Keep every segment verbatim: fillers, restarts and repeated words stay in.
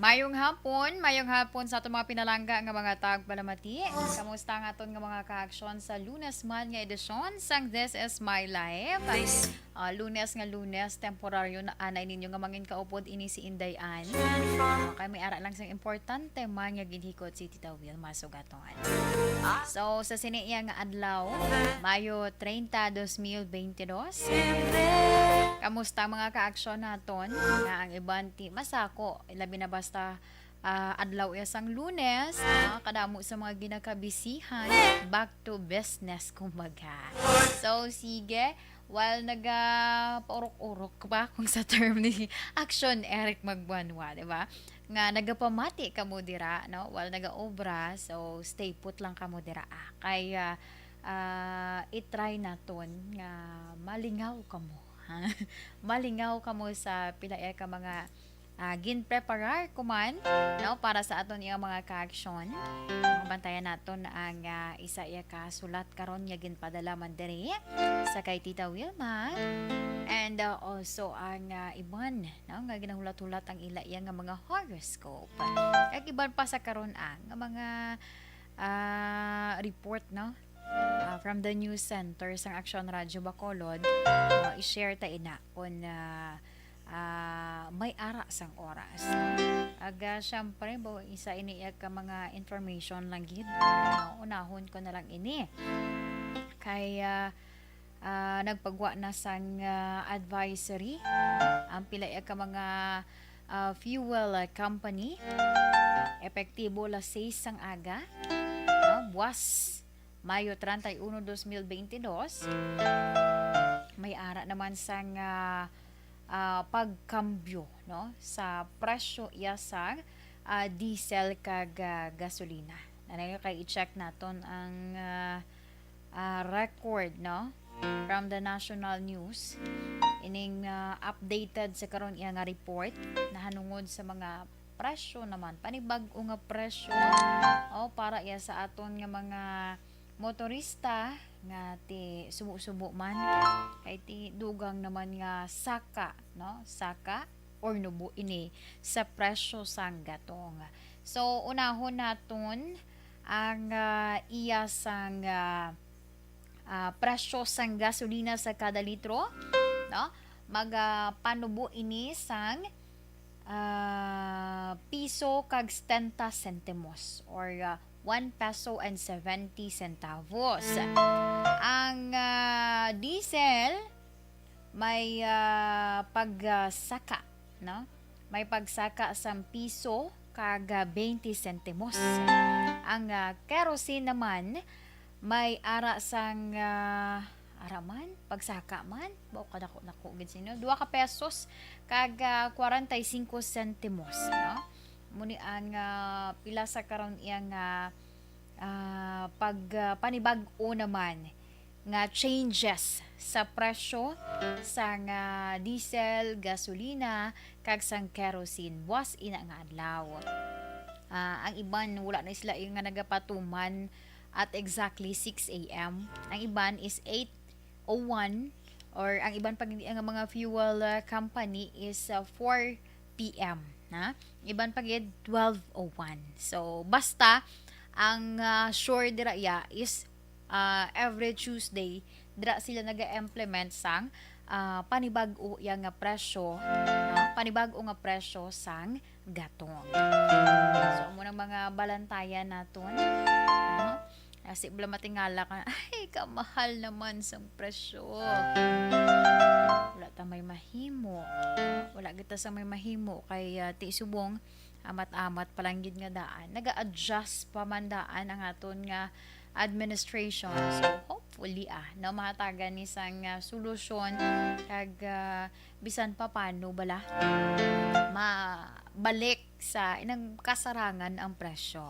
Mayong hapon, mayong hapon sa aton mga pinalangga nga mga tagpalamati. Kamusta ang aton nga mga kaaksyon sa Lunes man nga edisyon sang This Is My Life? Ah, Lunes nga Lunes, temporaryo na anay ninyo nga mangin kaupod ini si Inday Ann. Ah, kay may ara lang sang importante man nga ginhikot si Tita Wilma Sugaton. So, sa sini iya nga adlaw, Mayo treinta, dos mil beintidos. Kamusta ang mga kaaksyon naton? Nga ang iban ti masako, labi na basta, ah, adlaw iya sang Lunes, ah, kadamo sa mga ginakabisihan, back to business, kumbaga. So, sige, while naga paurok-urok pa kung sa term ni Action Eric Magbuanwa, di ba? Nga nagapamati kamo dira, no? While nagaobra, so stay put lang kamo dira, ah. Kay, ah, ah, i-try naton nga malingaw kamo, ha? Malingaw kamo sa pila iya ka mga, ah, ginpreparar ko man, no, para sa aton iya mga kaaksyon. Bantayan naton ang, ah, isa iya ka sulat karon nga ginpadala man diri sa kay Tita Wilma. And, ah, also ang, ah, iban, no, nga ginahulat-hulat ang ila iya nga mga horoscope. Kag iban pa sa karon, ah, nga mga, ah, report, no? Ah, from the news center sang Action Radio Bacolod, ah, i-share ta ina kung, ah, ah, may ara sang oras. Aga, syempre, bo, isa ini iya ka mga information lang gid. Ah, unahon ko na lang ini. Kay, ah, ah, nagpagwa na sang, ah, advisory ang pila iya ka mga, ah, fuel, ah, company. Epektibo alas sais sang aga, no? Buwas, Mayo treinta y uno, dos mil veintidós, may ara naman sang, ah, ah, pagkambyo, no, sa presyo iya sang, ah, diesel kag, ah, gasolina. Nanay kay i-check naton ang, ah, ah, record, no, from the national news. Ining, ah, updated sa karon iya nga report nahanungod sa mga presyo naman, panibag-o nga presyo, o, para iya sa aton nga mga motorista nga ti subo-subo man, kay ti dugang naman nga saka, no? Saka or nubo ini sa presyo sang gatong. So, unahon naton ang, ah, iya sang, ah, ah, presyo sang gasolina sa kada litro, no? Magapanubo ini sang, ah, piso kag setenta sentimos, or, ah, one peso and seventy centavos. Ang, ah, diesel may, ah, pagsaka, no? May pagsaka sang piso kag, ah, twenty sentimos. Ang, ah, kerosene naman may ara sang, ah, ara man, pagsaka man, ba, kadako-dako gid sino, dua ka pesos kag, ah, kwarenta y singko sentimos, no? Muni ang, ah, pila sa karon iya nga, ah, pag, ah, panibag-o naman nga changes sa presyo sang, ah, diesel, gasolina, kag sang kerosene buwas ina nga adlaw. Ah, ang iban, wala na sila nga nagapatuman at exactly six a m. Ang iban is eight oh one, or ang iban pa gid nga mga fuel, ah, company is, ah, four p m, na? Iban pa gid twelve oh one. So, basta ang, ah, sure dira iya is, ah, every Tuesday dira sila naga-implement sang, ah, panibag-o iya nga presyo, no? Panibag-o nga presyo sang gatong. So, amo nang mga balantayan naton, no? Kasi bala matingala ka, "Ay, kamahal naman sang presyo. Wala ta may mahimo. Wala kita sa may mahimo kay, ah, ti subong amat-amat pa lang gid nga daan." Naga-adjust pa man daan ang aton nga administration. So, hopefully, ah, no, mahatagan ni sang, ah, solusyon kag, ah, bisan pa paano bala mabalik sa inang kasarangan ang presyo,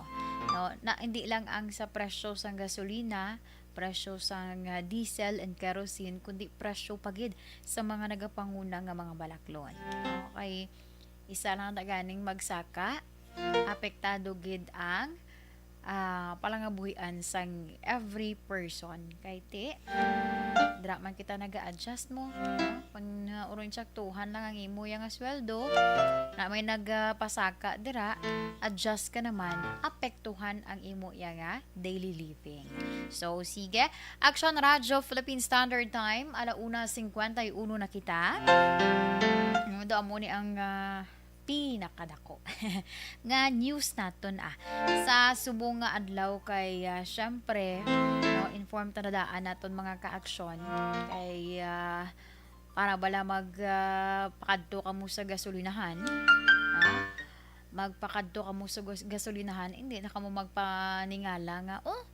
no? Na hindi lang ang sa presyo sang gasolina, presyo sang, ah, diesel and kerosene, kundi presyo pa gid sa mga nagapanguna nga mga balaklon. Okay, isa lang ta ganing magsaka, apektado gid ang, ah, palangabuhian sang every person. Kay ti, dira man kita naga-adjust mo, no? Kung, uh, uron saktuhan lang ang imo ya nga sweldo, na may nagapasaka dira, adjust ka naman, apektuhan ang imo ya nga daily living. So, sige. Action Radio Philippine Standard Time, ala una cincuenta y uno na kita. Ano daw, amo ni ang, ah, pinakadako nga news naton, ah. Sa subong nga adlaw kay, ah, syempre, no, inform ta na daan naton mga kaaksyon kay, ah, para bala mag, ah, pakadto kamo sa gasolinahan, ah, magpakadto kamo sa gas-, gasolinahan, hindi na kamo magpaningala nga, "Oh,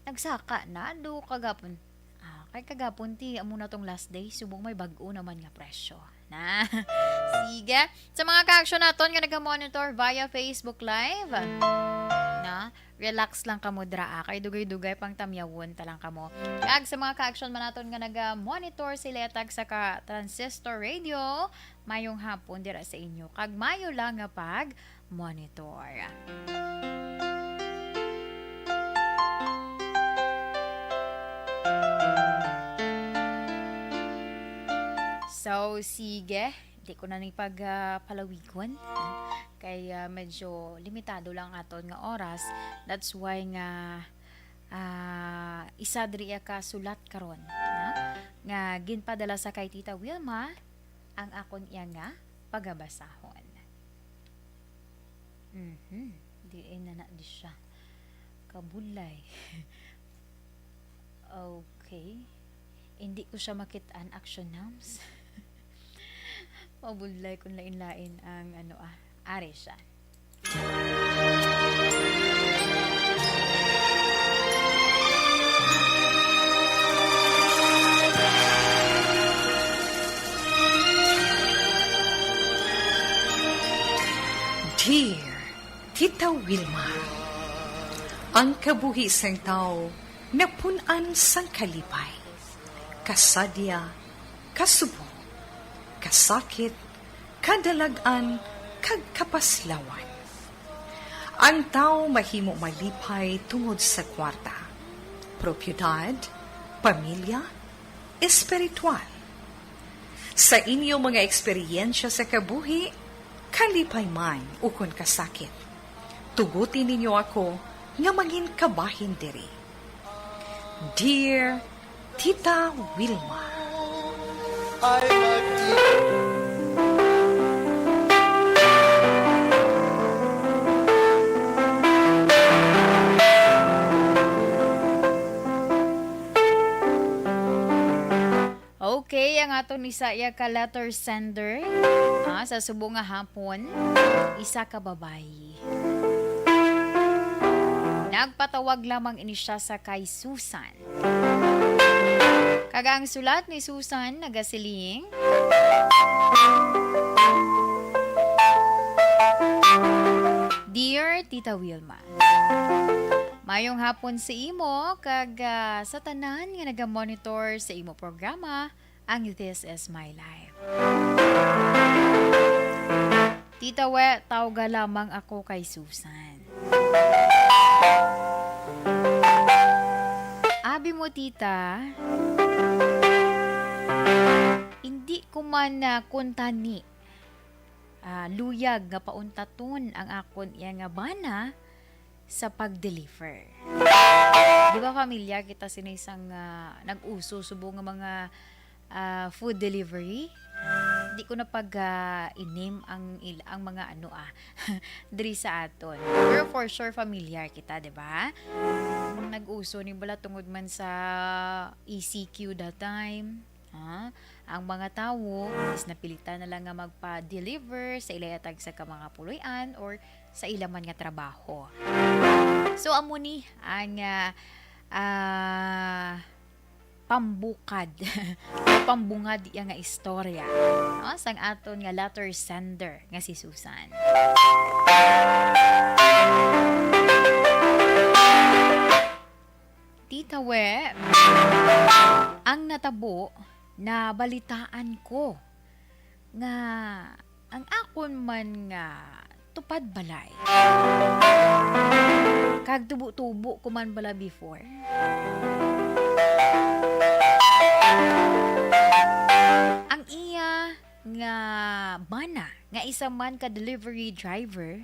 nagsaka na, do kagapon." Ah, kay kagapon ti amo na tong last day, subong may bag-o naman nga presyo. Na. Sige. Sa mga ka-action naton nga naga-monitor via Facebook Live, na, relax lang kamo dra, ah. Kay dugay-dugay pang tamyawon ta lang kamo. Kag sa mga ka-action man naton nga naga-monitor sa iletag sa ka Transistor Radio, mayong hapon dira sa inyo. Kag mayo lang nga pag monitor. So, sige. Di ko na ni pag, ah, palawigon. Kay, ah, medyo limitado lang aton nga oras. That's why nga, ah, isa diri ka sulat karon, ha? Nga ginpadala sa kay Tita Wilma ang akon iya nga pagabasahon. Mhm. Diin na na di siya. Kabulay. Okay. Hindi ko siya makit-an, action nams. Mabulay kung lain-lain ang ano, ah. Ari siya. Dear Tita Wilma, ang kabuhi sang tawo napun-an sang kalipay, kasadya, kasubong, kasakit, kadalag-an, kag kapaslawan. Ang tawo mahimo malipay tungod sa kwarta, propiedad, pamilya, espiritual. Sa inyo mga eksperyensya sa kabuhi, kalipay man ukon kasakit, tuguti ninyo ako nga mangin kabahin diri. Dear Tita Wilma. Okay, ang aton isa ya ka letter sender, ah, sa subong nga hapon, isa ka babayi. Nagpatawag lamang ini siya sa kay Susan. Kag ang sulat ni Susan nagasiling, Dear Tita Wilma, mayong hapon sa imo kag, ah, sa tanan nga naga-monitor sa imo programa, ang This Is My Life. Tita We, tawga lamang ako kay Susan. Abi mo, tita, hindi ko man, ah, kuntani, ah, luyag nga pauntaton ang akon iya nga bana sa pag-deliver. Di ba, familiar kita sini sang, ah, nag-uso subong nga mga, ah, food delivery? Di ko na pag, ah, i-name ang il-, ang mga ano, ah, diri sa aton. Pero for sure, familiar kita, di ba? Nag-uso ni bala tungod man sa E C Q that time. Ah, ang mga tawo is napilitan na lang nga magpa-deliver sa ila yatag sa ka mga puloy-an or sa ila man nga trabaho. So, amo ni ang, ah, ah, pambukad, pambungad iya nga istorya, no? Sang aton nga letter sender nga si Susan. Tita We, ang natabo, nabalitaan ko nga ang akon man nga tupad balay kag tubo-tubo ko man bala before. nga isa man ka delivery driver,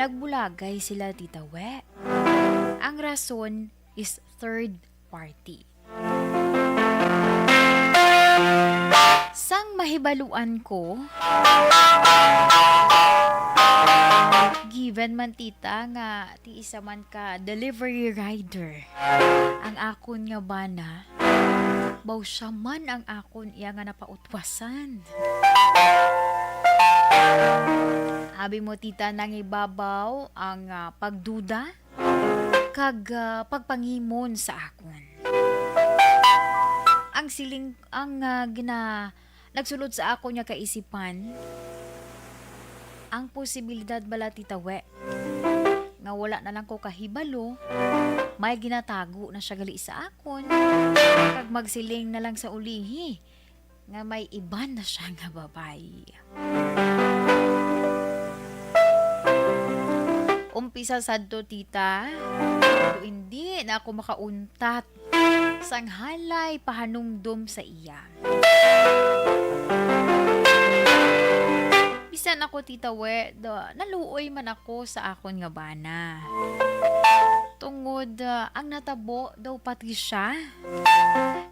nagbulagay sila, Tita We. Ang rason is third party. Sang mahibaluan ko, given man, Tita, nga ti isa man ka delivery rider ang akon nga bana, baw siya man ang akon iya nga napautwasan. Abi mo, Tita, nangibabaw ang, ah, pagduda kag, ah, pagpangimon sa akon. Ang siling, ang, ah, gina-, nagsulod sa akon nga kaisipan, ang posibilidad bala, Tita We, nga wala na lang ko kahibalo, may ginatago na siya gali sa akon, kag magsiling na lang sa ulihi nga may iban na siya nga babayi. Umpisa sadto, Tita, pero hindi na ako makauntat sang halay pahanumdom sa iya. Bisan ako, Tita We, do, naluoy man ako sa akon nga bana. Tungod, ah, ang natabo daw pati siya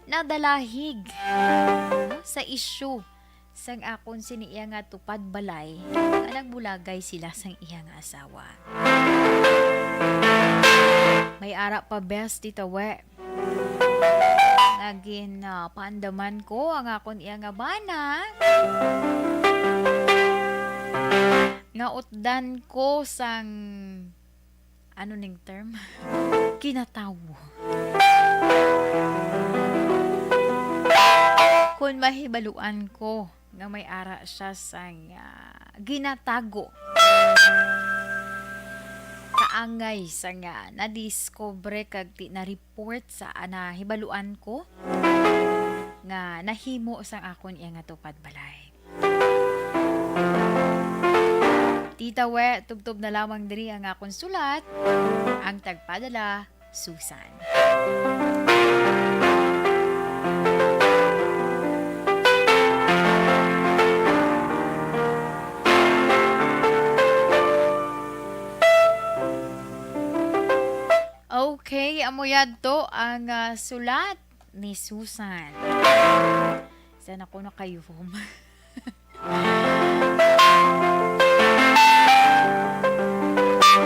nadalahig, no, sa isyu sang akon sini iya nga tupad balay nga nagbulagay sila sang iya nga asawa. May ara pa, bes, Tita We, nga gin, ah, paandaman ko ang akon iya nga bana nga utdan ko sang, ano ning term? Kinatawo. Kung mahibaluan ko nga may ara siya sang, ah, ginatago, kaangay sa nga nadiskubre kag ti-, na-report sa, ah, nahibaluan ko nga nahimo sang akon iya nga tupad balay. Tita We, tubtob na lamang diri ang akon sulat, ang tagpadala, Susan. Okay, amo yadto ang, ah, sulat ni Susan. Sana ko nakayuhom.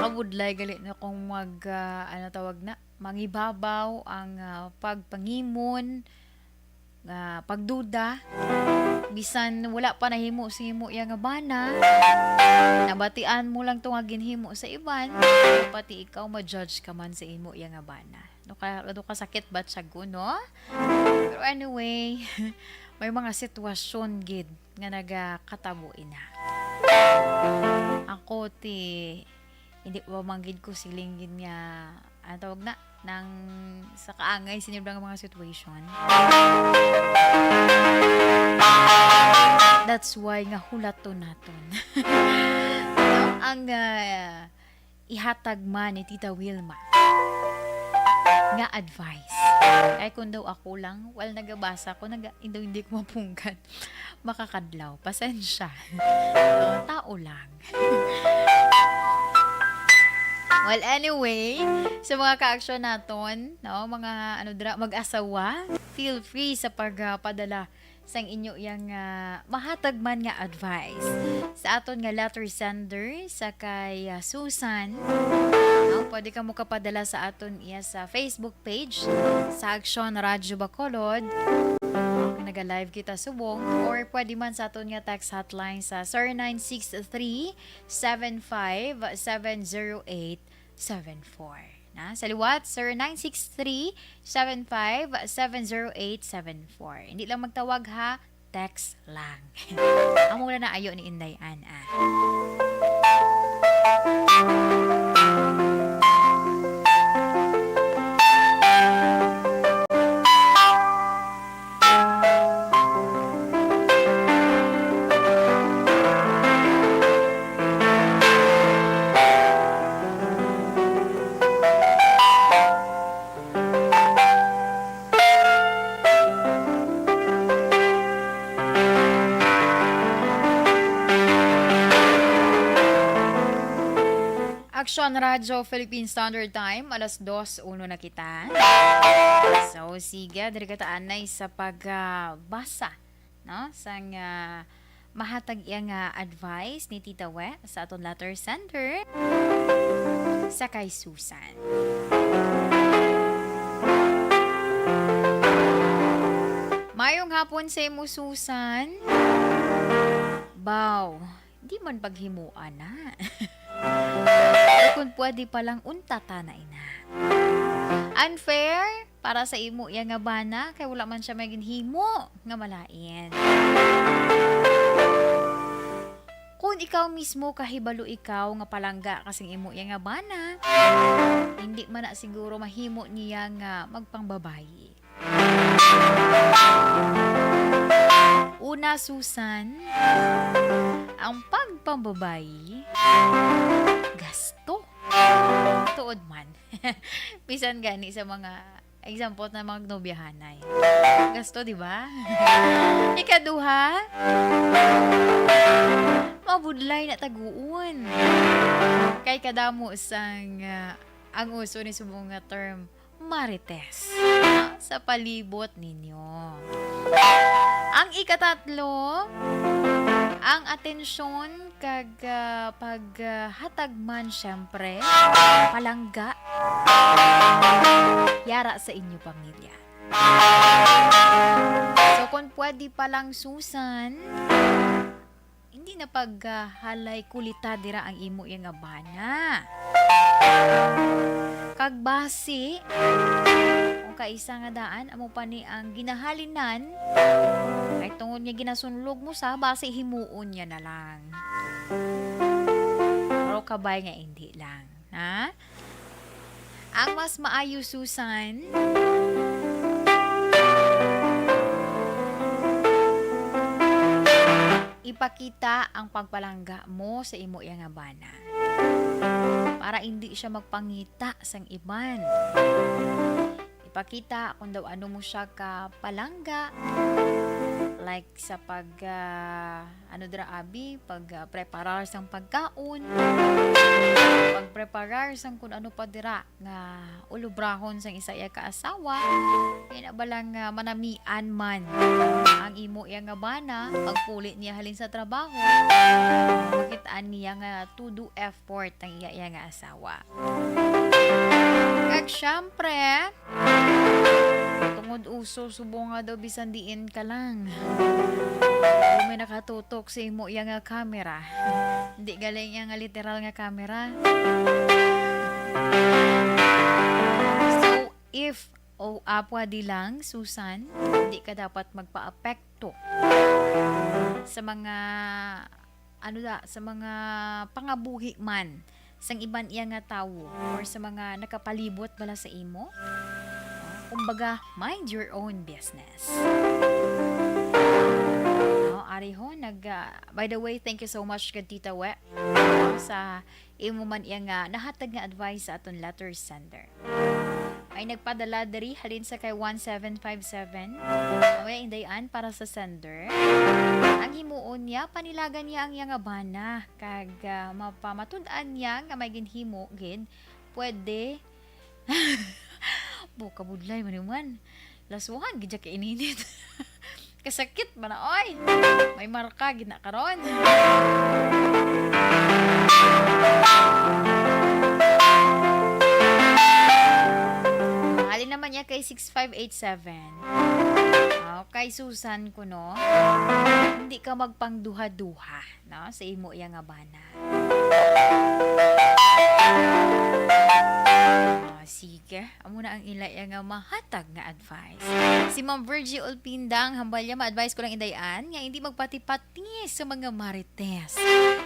Kabudlay gali na kung mag, ah, ano tawag na, mangibabaw ang, ah, pagpangimon, ah, pagduda. Bisan wala pa nahimo sa imo iya nga bana, nabatian mo lang to nga ginhimo sa iban, pati ikaw ma-judge ka man sa imo iya nga bana. Ano ka, ano ka sakit ba siya, no? Pero anyway, may mga sitwasyon gid nga nagakatabo ina. Ako ti, hindi pa man gid ko siling gid nga, ano tawag na, nang sa kaangay sa inyo nga mga situation. That's why nga hulaton naton. No? Ang, ah, ihatag man ni Tita Wilma nga advice. Kay kung daw ako lang, well, nagabasa ko, naga-, hindi, hindi ko mapunggan. Makakadlaw. Pasensya. No, tao lang. Well, anyway, sa mga ka-aksyon naton, no, mga, ano dira, mag-asawa, feel free sa pagpadala sang inyo yang, ah, mahatag man nga advice sa aton nga letter sender sa kay, ah, Susan. No, pwede ka mo kapadala sa aton iya sa Facebook page sa Aksyon Radyo Bacolod. Naga-live kita subong, or pwede man sa aton nga text hotline sa zero nine six three, seven five seven zero eight seven four. Na, sa liwat, zero nine six three, seven five seven zero eight seven four. Hindi lang magtawag, ha, text lang. Amo na naayo ni Inday Ann, ah. Son Radyo Philippine Standard Time, alas dos uno na kita. So, sige, diri ka ta anay sa pagbasa, no? Sang, ah, mahatag iya nga advice ni Tita We sa aton letter sender sa kay Susan. Mayong hapon sa imo, Susan. Baw, di man paghimuan na. Kung pwede pa lang, unta ta na ina. Unfair para sa imo iya nga bana, kay wala man siya may ginhimo nga malain. Kung ikaw mismo kahibalo ikaw nga palangga ka sing imo iya nga bana, hindi man na siguro mahimo niya nga magpangbabayi. Una, Susan, ang pagpambabayi, gasto. Tuod man. Bisan gani sa mga example na mga nobyahanay. Gasto, di ba? Ikaduha, mabudlay na taguon. Kay kadamo sang, ah, ang uso ni subong nga term, marites, no, sa palibot ninyo. Ang ikatatlo, ang atensyon kag, ah, paghatag man, syempre, palangga, yara sa inyo pamilya. So, kung pwede pa lang, Susan, hindi na paghalay kulita dira ang imo iya nga bana. Kag basi, kung kaisa nga daan, amo pa ni ang ginahalinan, kay tungod nga ginasunlog mo sa, basi himuon niya na lang. Pero kabay nga hindi lang, ha? Ang mas maayo, Susan, ipakita ang pagpalangga mo sa imo iya nga bana para hindi siya magpangita sang iban. Ipakita kung daw ano mo siya ka palangga, like sa pag, ah, ano dira, abi, pag, ah, preparar sang pagkaon, pag preparar sang kung ano pa dira nga ulubrahon sang isa iya ka asawa, kaya na ba lang, ah, manamian man ang imo iya nga bana, pagpuli niya halin sa trabaho, makitaan niya nga todo effort ang iya, iya nga asawa. Kag syempre, tungod uso, subong nga daw bisan diin ka lang, may nakatutok sa imo iya nga camera. Hindi galing iya nga literal nga camera. So, if, o, ah, pwede lang, Susan, hindi ka dapat magpaapekto sa mga, ano da, sa mga pangabuhi man sang iban iya nga tawo or sa mga nakapalibot bala sa imo. Kumbaga, mind your own business. No, ari ho, nag, ah, by the way, thank you so much kay Tita We, no, sa imo man iya nga nahatag nga advice sa aton letter sender. May nagpadala diri halin sa kay one seven five seven. Amo ang inday-an para sa sender. Ang himuon niya, panilagan niya ang iya nga bana, kag, ah, mapamatud-an niya nga may ginhimo gid, pwede. Buka budlay man naman. Lasuhan gid siya kay ininit. Kasakit ba na, oy? May marka gid na karon. Halin naman niya kay six five eight seven. Okay, Susan ko, no? Hindi ka magpangduha-duha, no? Sa imo iya nga bana. Ah, sige. Amo na ang ila iya nga mahatag nga advice. Si Ma'am Virgie Olpinda ang hambal niya, ma-advise ko lang, inday-an, nga hindi magpati-pati sa mga marites.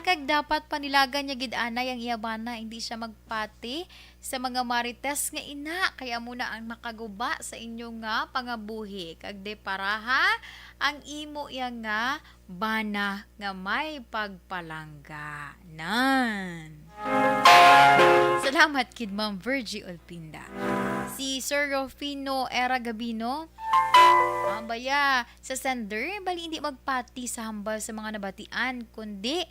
Kag dapat panilagan niya gid anay ang iya bana, hindi siya magpati sa mga marites nga ina, kay amo na ang makaguba sa inyo nga pangabuhi. Kag deparaha ang imo iya nga bana nga may pagpalangga. Nan. Salamat kid Ma'am Virgie Olpinda. Si Sir Rufino Era Gabino, ang baya sa sender, bali hindi magpati sa hambal sa mga nabatian, kundi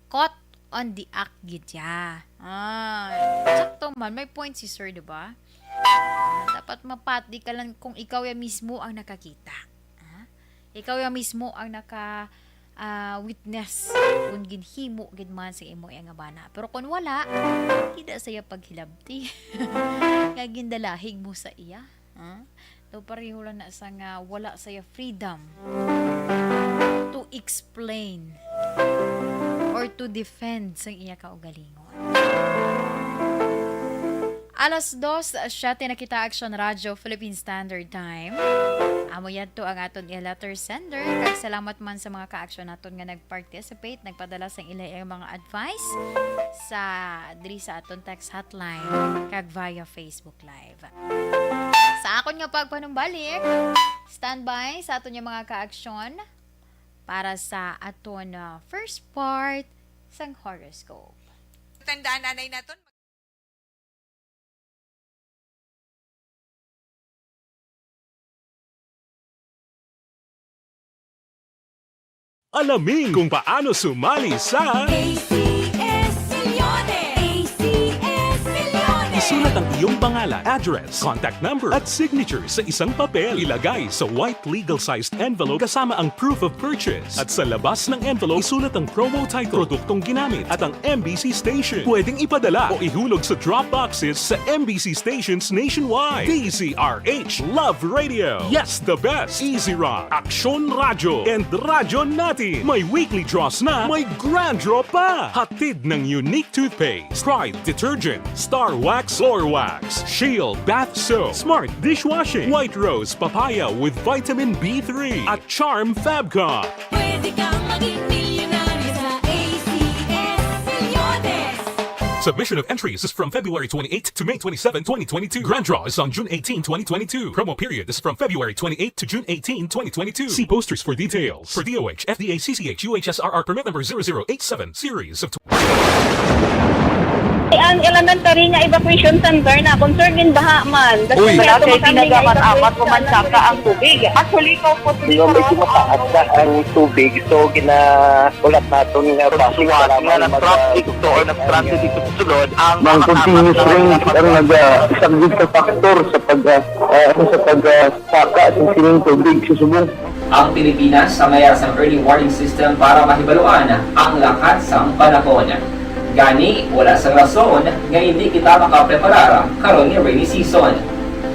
kot On the act gid siya. Ah, sakto man, may point si sir, di ba? Ah, dapat mapati ka lang kung ikaw ya mismo ang nakakita. Ah? Ikaw ya mismo ang naka, ah, witness kung ginhimo gid man sa imo iya nga bana. Pero kung wala, hindi na saya paghilabti nga gindalahig mo sa iya. Ah? So, pareho lang na sa nga wala saya freedom to explain or to defend sa iya kaugalingon. Alas dos siyete na kita, Action Radio Philippine Standard Time. Amo yadto ang aton i-letter sender. Kag salamat man sa mga ka-action naton nga nag-participate, nagpadala sang ila ang mga advice sa, diri sa aton text hotline kag via Facebook Live. Sa akon nga pagpanumbalik, standby sa aton nga mga ka-action para sa aton, uh, first part sang horoscope. Tandaan, nanay naton. Alamin kung paano sumali sa A C S Milyones! A C S Milyones! Isulat ang iyong pangalan, address, contact number, at signature sa isang papel. Ilagay sa white legal-sized envelope kasama ang proof of purchase. At sa labas ng envelope, isulat ang promo title, produktong ginamit, at ang M B C station. Pwedeng ipadala o ihulog sa drop boxes sa M B C stations nationwide. D Z R H Love Radio. Yes, the best. Easy Rock, Aksyon Radyo, and Radyo Natin. May weekly draws na, may grand draw pa. Hatid ng Unique Toothpaste, Pride Detergent, Star Wax, Floor Wax, Shield Bath Soap, Smart Dishwashing, White Rose Papaya with Vitamin B three, at Charm Fabcon. Pwede kang maging milyonaryo sa A C S Milyones. Submission of entries is from February twenty-eighth to May twenty-seven, twenty twenty-two. Grand draw is on June eighteen, twenty twenty-two. Promo period is from February twenty-eighth to June eighteen, twenty twenty-two. See posters for details. For D O H, F D A, C C H, U H S R R permit number zero zero eight seven, series of Ang elementary nga evacuation center na concern gin baha man. Uy. Dati kaya sinaga man, amat ko man saka ang tubig. Actually, ikaw po, di ba, medyo mataas na ang tubig. So, ginahulat naton nga base para nga mag-, nag-transit to or nag-transit dito sa sulod ang mga continuous rain ang nag-, ah, isa gid sa factor sa pag, ah, ah, sa pag, ah, saka sa sining tubig sa subong. Ang Pilipinas sa mayar sang early warning system para mahibaluan ang lakat sang panahon. Gani, wala sang rason nga indi kita makapreparar karon nga rainy season.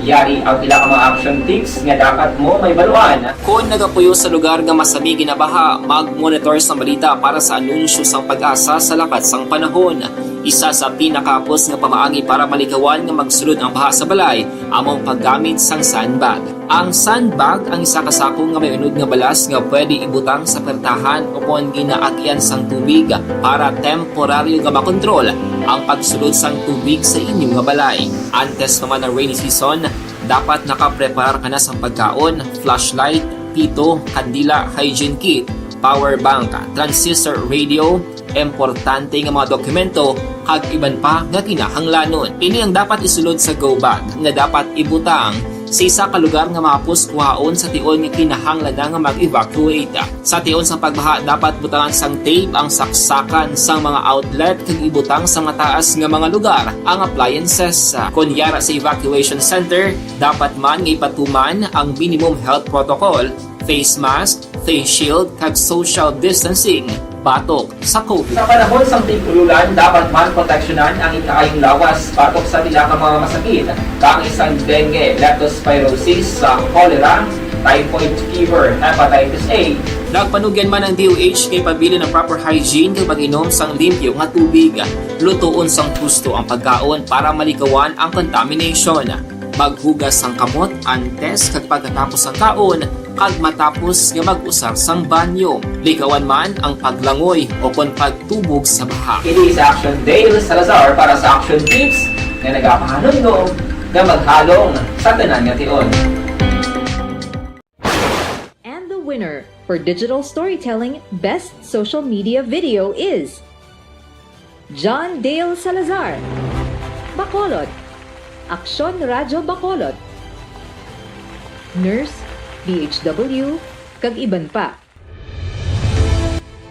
Yari ang pila ka mga action tips nga dapat mo mahibaluan. Kon nagapuyo sa lugar nga masami ginabaha, mag-monitor sang balita para sa anunsyo sang PAGASA sa lakat sang panahon. Isa sa pinakahapos nga pamaagi para malikawan nga magsulod ang baha sa balay amo ang paggamit sang sandbag. Ang sandbag ang isa ka sako nga may unod nga balas nga pwede ibutang sa pertahan o kon ginaagyan sang tubig para temporaryo nga makontrol ang pagsulod sang tubig sa inyo nga balay. Antes pa man ang rainy season, dapat nakapreparar ka na sang pagkaon, flashlight, pito, kandila, hygiene kit, power bank, transistor radio, importante nga mga dokumento, kag iban pa nga kinahanglanon. Ini ang dapat isulod sa go bag nga dapat ibutang sa isa ka lugar nga mahapos kuhaon sa tion nga kinahanglan na nga mag-evacuate. Sa tion sang pagbaha, dapat butangan sang tape ang saksakan sang mga outlet kag ibutang sa mataas nga mga lugar ang appliances. Kon yara sa evacuation center, dapat man nga ipatuman ang minimum health protocol, face mask, face shield, kag social distancing batok sa COVID. Sa panahon sang tig-ululan, dapat man proteksyonan ang ikaayong lawas batok sa pila ka mga masakit, kaangay sang dengue, leptospirosis, sa cholera, typhoid fever, hepatitis A. Nagpanugyan man ang D O H nga ipabilin ang proper hygiene kag pag-inom sang limpyo nga tubig. Lutoon sang husto ang pagkaon para malikawan ang contamination. Maghugas sang kamot antes kag pagkatapos sang kaon, kag matapos nga mag-usar sang banyo. Likawan man ang paglangoy o kon pagtubog sa baha. Ini si Action Dale Salazar para sa Action Tips nga nagapahanumdom nga maghalong sa tanan nga tion. And the winner for digital storytelling best social media video is John Dale Salazar, Bacolod, Aksyon Radyo Bacolod, Nurse, D H W, kag iban pa.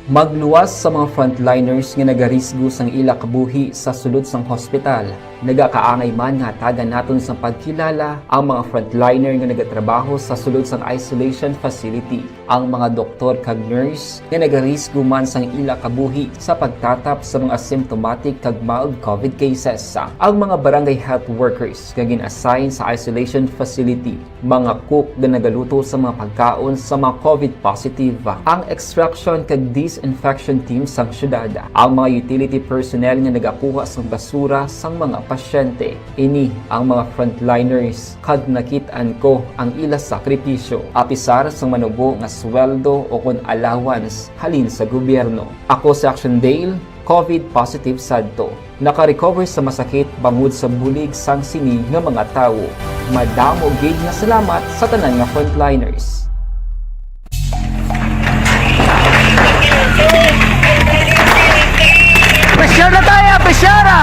Magluwas sa mga frontliners nga nagarisgo sang ila kabuhi sa sulod sang hospital. Nagakaangay man nga hatagan naton sang pagkilala ang mga frontliner nga nagatrabaho sa sulod sang isolation facility, ang mga doktor kag nurse nga nagarisgo man sang ila kabuhi sa pagtatap sa mga asymptomatic kag mild COVID cases, ang mga barangay health workers nga gin-assign sa isolation facility, mga cook nga nagaluto sa mga pagkaon sa mga COVID positive, ang extraction kag disinfection team sang syudad, ang mga utility personnel nga nagakuha sang basura sang mga pasyente. Ini ang mga frontliners, kag nakit-an ko ang ila sakripisyo, apisar sang manubo nga sweldo o kon allowance halin sa gobyerno. Ako si Action Dale, COVID positive sad to. Naka-recover sa masakit bangod sa bulig sang sini nga mga tawo. Madamo gid nga salamat sa tanan nga frontliners. Pressure na tayo! Pressure na!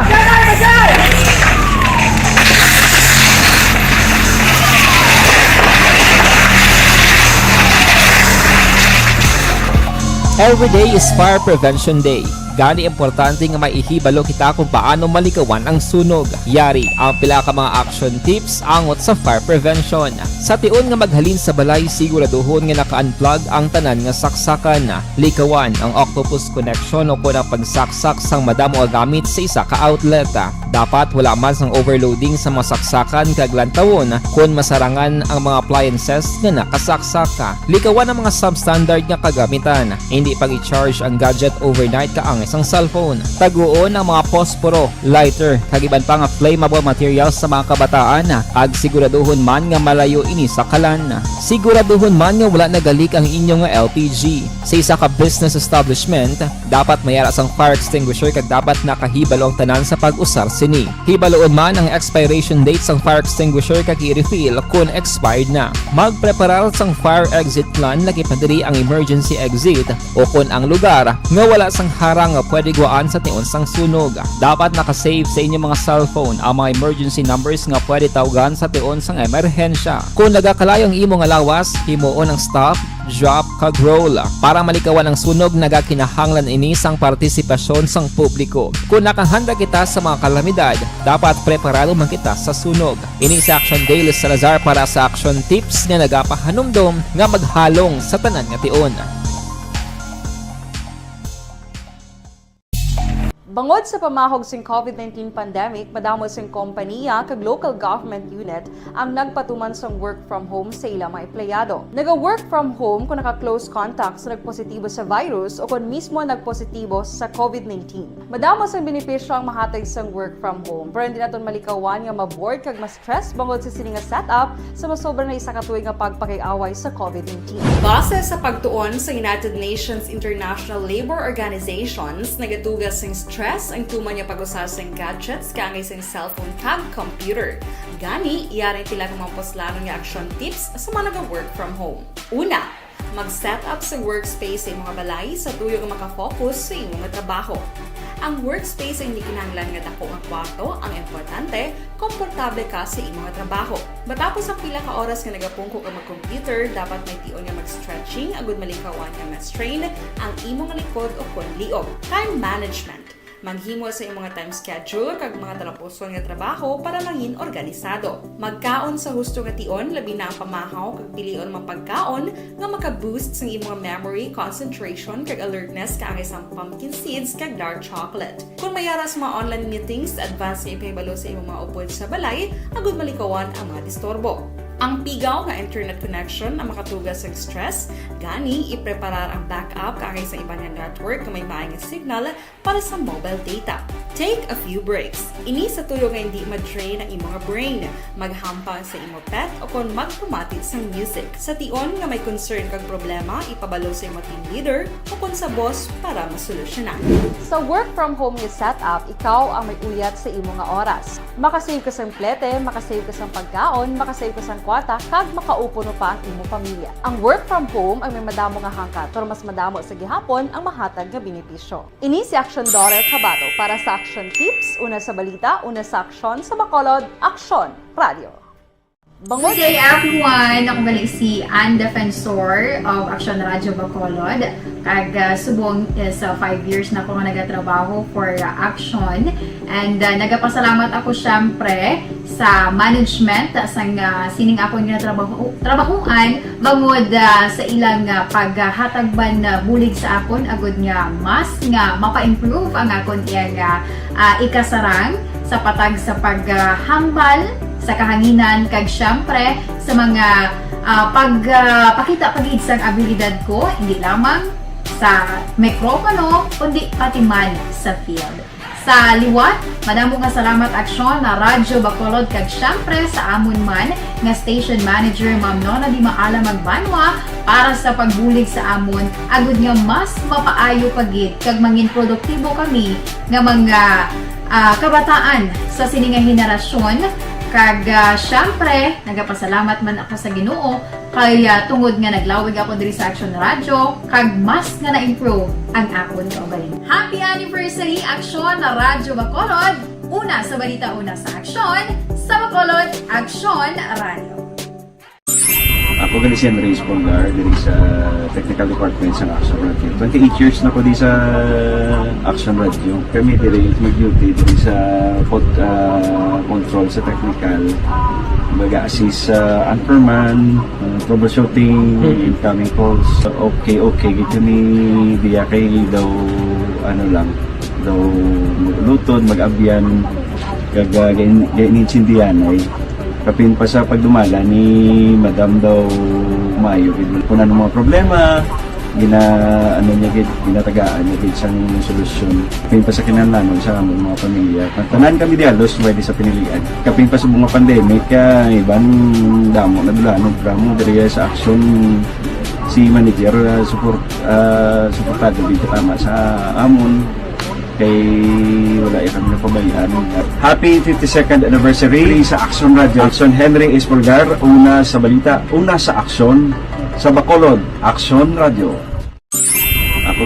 Every day is Fire Prevention Day. Gani, importante nga may ihibalo kita kung paano malikawan ang sunog. Yari ang pila ka mga action tips angot sa fire prevention. Sa tion nga maghalin sa balay, siguraduhon nga naka-unplug ang tanan nga saksakan. Likawan ang octopus connection o kon ang pagsaksak sang madamo nga gamit sa isa ka outlet. Dapat wala man sang overloading sa mga saksakan kag lantawon kon masarangan ang mga appliances nga nakasaksak. Likawan ang mga substandard nga kagamitan. Hindi pag-i-charge ang gadget overnight kaangay sang cellphone. Taguon ang mga posporo, lighter, kag iban pa nga flammable materials sa mga kabataan, kag siguraduhon man nga malayo ini sa kalan. Siguraduhon man nga wala nagalik ang inyo nga L P G. Sa isa ka business establishment, dapat may ara sang fire extinguisher kag dapat nakahibalo ang tanan sa pag-usar sini. Hibaloon man ang expiration date sang fire extinguisher kag i-refill kon expired na. Magpreparar sang fire exit plan, lakip na diri ang emergency exit o kon ang lugar nga wala sang harang nga pwede gwaan sa tion sang sunog. Dapat naka-save sa inyo mga cellphone ang mga emergency numbers nga pwede tawgan sa tion sang emerhensya. Kon nagakalayo ang imo nga lawas, himuon ang stop, drop, kag roll. Para malikawan ang sunog, nagakinahanglan ini sang partisipasyon sang publiko. Kon nakahanda kita sa mga kalamidad, dapat preparado man kita sa sunog. Ini si Action Dale Salazar para sa Action Tips nga nagapahanumdom nga maghalong sa tanan nga tion. Bangod sa pamahog sing COVID nineteen pandemic, madamo sing kompaniya kag local government unit ang nagpatuman sang work from home sa ila mga empleyado. Naga-work from home kung naka-close contact sa nagpositibo sa virus o kon mismo nagpositibo sa COVID nineteen. Madamo sang benepisyo ang mahatag sang work from home, pero hindi naton malikawan nga ma-bored kag ma-stress bangod sa sini nga setup sa masobra na isa ka tuig nga pagpakig-away sa COVID nineteen. Base sa pagtuon sa United Nations International Labour Organizations, nagatuga sing stress ang tuman nga pag-usar sing gadgets kaangay sing cellphone kag computer. Gani, yari ang pila ka mga puslanon nga action tips sa mga naga-work from home. Una, mag-set up sa workspace sa imong balay sa tuyo nga makafocus sa imong trabaho. Ang workspace ang hindi kinahanglan nga dako nga kwarto, ang importante, komportable ka sa imong trabaho. Matapos ang pila ka oras nga nagapungko ka mag-computer, dapat may tion nga mag-stretching agud malikawan nga ma-strain ang imong likod o kon liog. Time management. Maghimo sa imong time schedule kag mga talapuson nga trabaho para mangin organisado. Magkaon sa husto nga tion, labi na ang pamahaw kag pilion mga pagkaon nga maka-boost sang imong memory, concentration, kag alertness kaangay sang pumpkin seeds kag dark chocolate. Kon may ara sa mga online meetings, advance nga ipahibalo sa imong mga upod sa balay agud malikawan ang mga disturbo. Ang pigaw nga internet connection ang makatuga sang stress, gani ipreparar ang backup kaangay sa iban nga network nga may maayo nga signal para sa mobile data. Take a few breaks. Ini sa tuyo nga hindi ma-drain ang imo nga brain. Maghampang sa imo pet o kon magpamati sang music. Sa tion nga may concern kag problema, ipabalo sa imo team leader o kon sa boss para masolusyonan. Sa work from home nga setup, ikaw ang may uyat sa imo nga oras. Makasave ka sang plete, makasave ka sang pagkaon, makasave ka sang kwarta, kag makaupuno pa ang imo pamilya. Ang work from home ang may madamo nga hangkat, pero mas madamo sa gihapon ang mahatag nga benepisyo. Ini si Action Daughter Kabato para sa Action Tips, una sa balita, una sa aksyon, sa Bacolod, Aksyon Radio. Good day, everyone! Ako gali si Ann Defensor of Action Radio Bacolod. Kag, ah, subong is, ah, five years na ako nga nagatrabaho for, ah, Action. And, ah, nagapasalamat ako, syempre, sa management sang, ah, sining akong ginatrabaho-, trabahoan bangod, ah, sa ilang, ah, paghatag man, ah, bulig sa akon agud nga mas nga mapa-improve ang akon iyang, ah, ah, ikasarang sa patag sa paghambal sa kahanginan, kag siyempre sa mga, ah, pag, ah, pakita pa gid sang abilidad ko, hindi lamang sa mikropono, kundi pati man sa field. Sa liwat, madamo nga salamat, Aksyon, na Radyo Bacolod, kag siyempre sa amon man nga station manager, Ma'am Nona Di Maala Magbanwa, para sa pagbulig sa amon, agud nga mas mapaayo pa gid kag mangin produktibo kami nga mga, ah, kabataan sa sini nga henerasyon. Kag, ah, siyempre, nagapasalamat man ako sa Ginoo kay, ah, tungod nga naglawig ako diri sa Action Radio, kag mas nga na-improve ang akon kaugalingon. Happy anniversary, Action na Radyo Bacolod! Una sa balita, una sa aksyon, sa Bacolod, Action Radio. Ako gali si Henry Espolgar, diri sa Technical Department sa Action Radio. Twenty-eight years na ko di sa Action Radio. Kami diri mag-duty diri sa pod-, ah, control sa technical. Mag-assist sa anchorman, ah, troubleshooting, Mm. incoming calls. Okay, okay. Gito ni diya kay daw, ano lang, daw mag-ulutod, mag-abyan, kag, ah, gain-, gain-, intindihan ay. Kapin pa sa pagdumala ni Madam daw maayo gid. Kung ano mga problema, gina-, ano niya gid, ginatagaan niya gid sang solusyon. Kapin pa sa kinahanglanon sa among mga pamilya. Tanan kami di halos pwede sa pinilian. Kapin pa sa mga pandemic, ah, iban damo na dula, no, drama diri sa aksyon si manager, ah, support, ah, suportado gid tama sa amon. Kay wala ya kami napabayaan. Happy fifty-second anniversary sa Action Radio. Action Henry Espolgar, una sa balita, una sa aksyon, sa Bacolod, Action Radio. Ako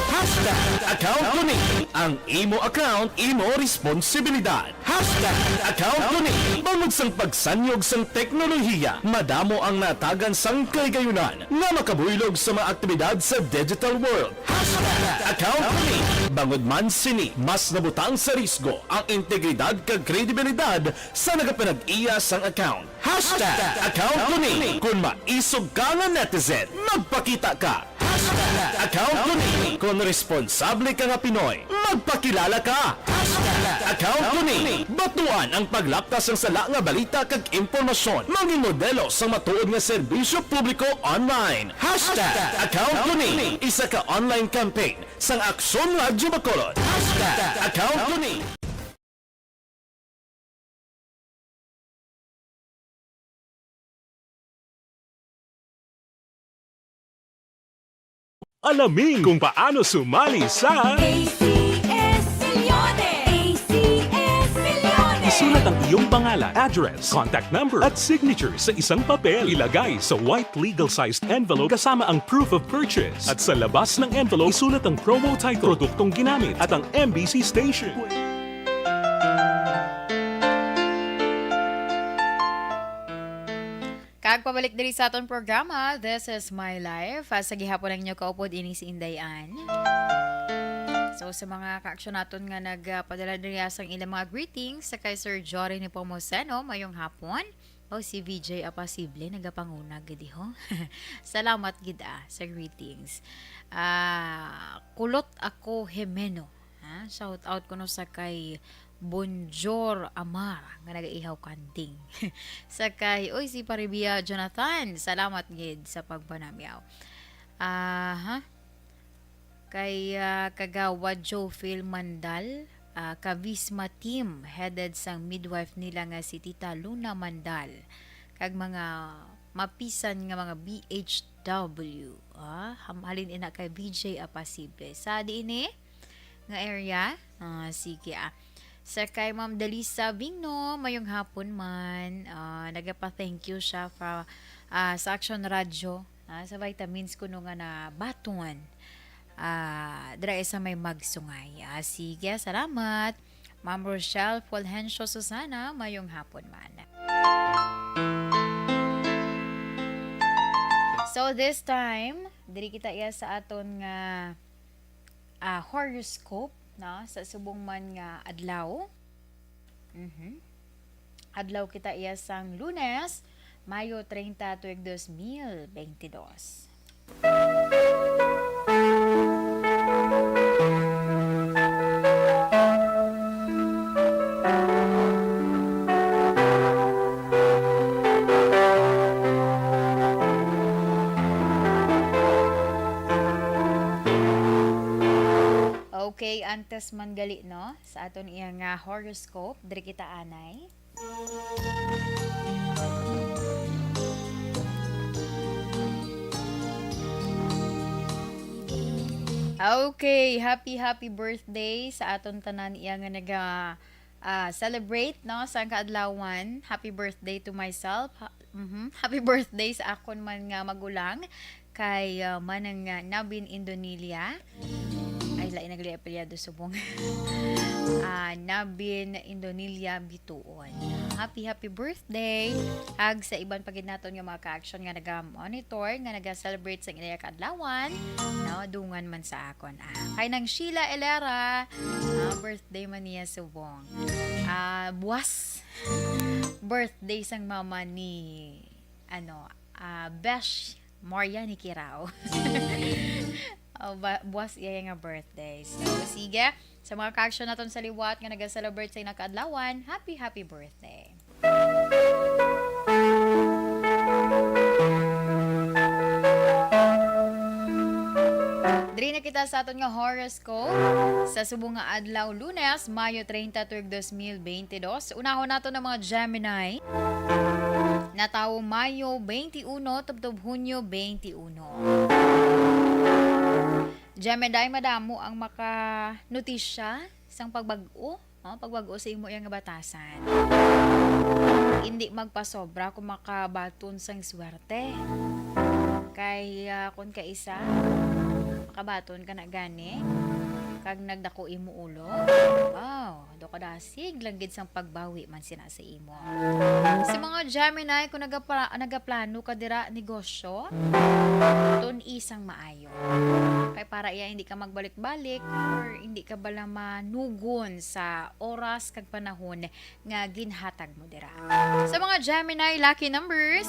Hashtag account ko ni. Ang imo account, imo responsibilidad. Hashtag account ko ni. Bangod sang pagsanyog sang teknolohiya, madamo ang natagan sang kaligayunan nga makabuylog sa mga aktibidad sa digital world. Hashtag account ko ni. Bangod man sini, mas nabutang sa risgo ang integridad kag kredibilidad sa nagapanag-iya sang account. Hashtag account ko ni. Kon maisog ka nga netizen, magpakita ka. Hashtag account ko ni. Kon responsable ka nga Pinoy, magpakilala ka. Hashtag account ko ni. Batuan ang paglaptas sang sala nga balita kag impormasyon. Mangin modelo sang matuod nga serbisyo publiko online. Hashtag account ko ni. Isa ka online campaign sang Aksyon Radyo Bacolod. Hashtag account ko ni. Alamin kung paano sumali sa A C S Milyones! A C S Milyones! Isulat ang iyong pangalan, address, contact number, at signature sa isang papel. Ilagay sa white legal-sized envelope kasama ang proof of purchase. At sa labas ng envelope, isulat ang promo title, produktong ginamit, at ang M B C station. Kag pabalik diri sa aton programa, This is My Life. Ah, sa gihapon ang inyo kaupod, ini si Inday Ann. So, sa mga kaaksyon naton nga nagpadala diri sang ilang mga greetings, sa kay Sir Jory Nepomuceno, mayong hapon. O, si V J Apasible, nagapanguna gid, ho. Salamat gid, ah, sa greetings. Ah, Kulot Ako Jimeno. Ha? Shout out kuno sa kay Bonjour Amar nga nagaihaw kanding. Sa kay, oy, si Paribia Jonathan, salamat gid sa pagpanamyaw. Aha. Kay, ah, Kagawad Joe Phil Mandal, ah, Kavisma team, headed sang midwife nila nga si Tita Luna Mandal, kag mga mapisan nga mga B H W, ah, ham-, halin ina kay V J Apasible. Sa diin ni nga area? Ah, sige, ah. Sa kay Ma'am Delisa Vingno, mayong hapon man. Ah, nagapa-thank you siya pa, ah, sa Action Radio, ah, sa vitamins kuno nga nabaton. Ah, dira sa may Magsungay. Ah, sige, salamat. Ma'am Rochelle Fulgencio Susana, mayong hapon man. So this time, diri kita iya sa aton nga, ah, horoscope, no? Sa subong man nga adlaw. Mhm. Adlaw kita iya sang Lunes, Mayo treinta, tuig dos mil beintidos. Okay, antes man gali, no, sa aton iya nga horoscope, diri kita anay. Okay, happy, happy birthday sa aton tanan iya nga naga, ah, celebrate, no, sa kaadlawan. Happy birthday to myself. Ha-, mhm. Happy birthday sa akon man nga magulang kay, ah, Manang, ah, Nabin Indonilia. Ay, lain na gali apelyido, subong. Ah, Nabin Indonilia Bituon. Happy, happy birthday. Kag sa iban pa gid naton nga mga ka-action nga naga-monitor, nga naga-celebrate sa ilang kaadlawan, no, dungan man sa akon. Ah, kay Nang Sheila Elera, ah, birthday man niya, subong. Ah, buwas. Birthday sang mama ni, ano, ah, Besh Moria ni Kirao. Oh, ba-, buwas iya nga birthday. So, sige, sa mga ka-action naton sa liwat nga naga-celebrate sa ilang kaadlawan, happy, happy birthday. Diri na kita sa aton nga horoscope sa subong nga adlaw, Lunes, Mayo treinta, tuig dos mil beintidos. Unahon nato ang mga Gemini. Natawo Mayo twenty-one tubtob Hunyo twenty-one. Gemini, madamo ang maka-notisya sang pagbag-o, oh, pagbag-o sa imo iya nga batasan. Hindi magpasobra kung makabaton sang swerte. Kay, ah, kung kaisa, makabaton ka na gani, kag nagdako imo ulo. Wow, do ka dasig lang gid sang pagbawi man sina sa imo. Sa mga Gemini, kung nagapa-, nagaplano ka dira negosyo, tun-i sang maayo. Kay para iya hindi ka magbalik-balik or hindi ka bala manugon sa oras kag panahon nga ginhatag mo dira. Sa mga Gemini, lucky numbers,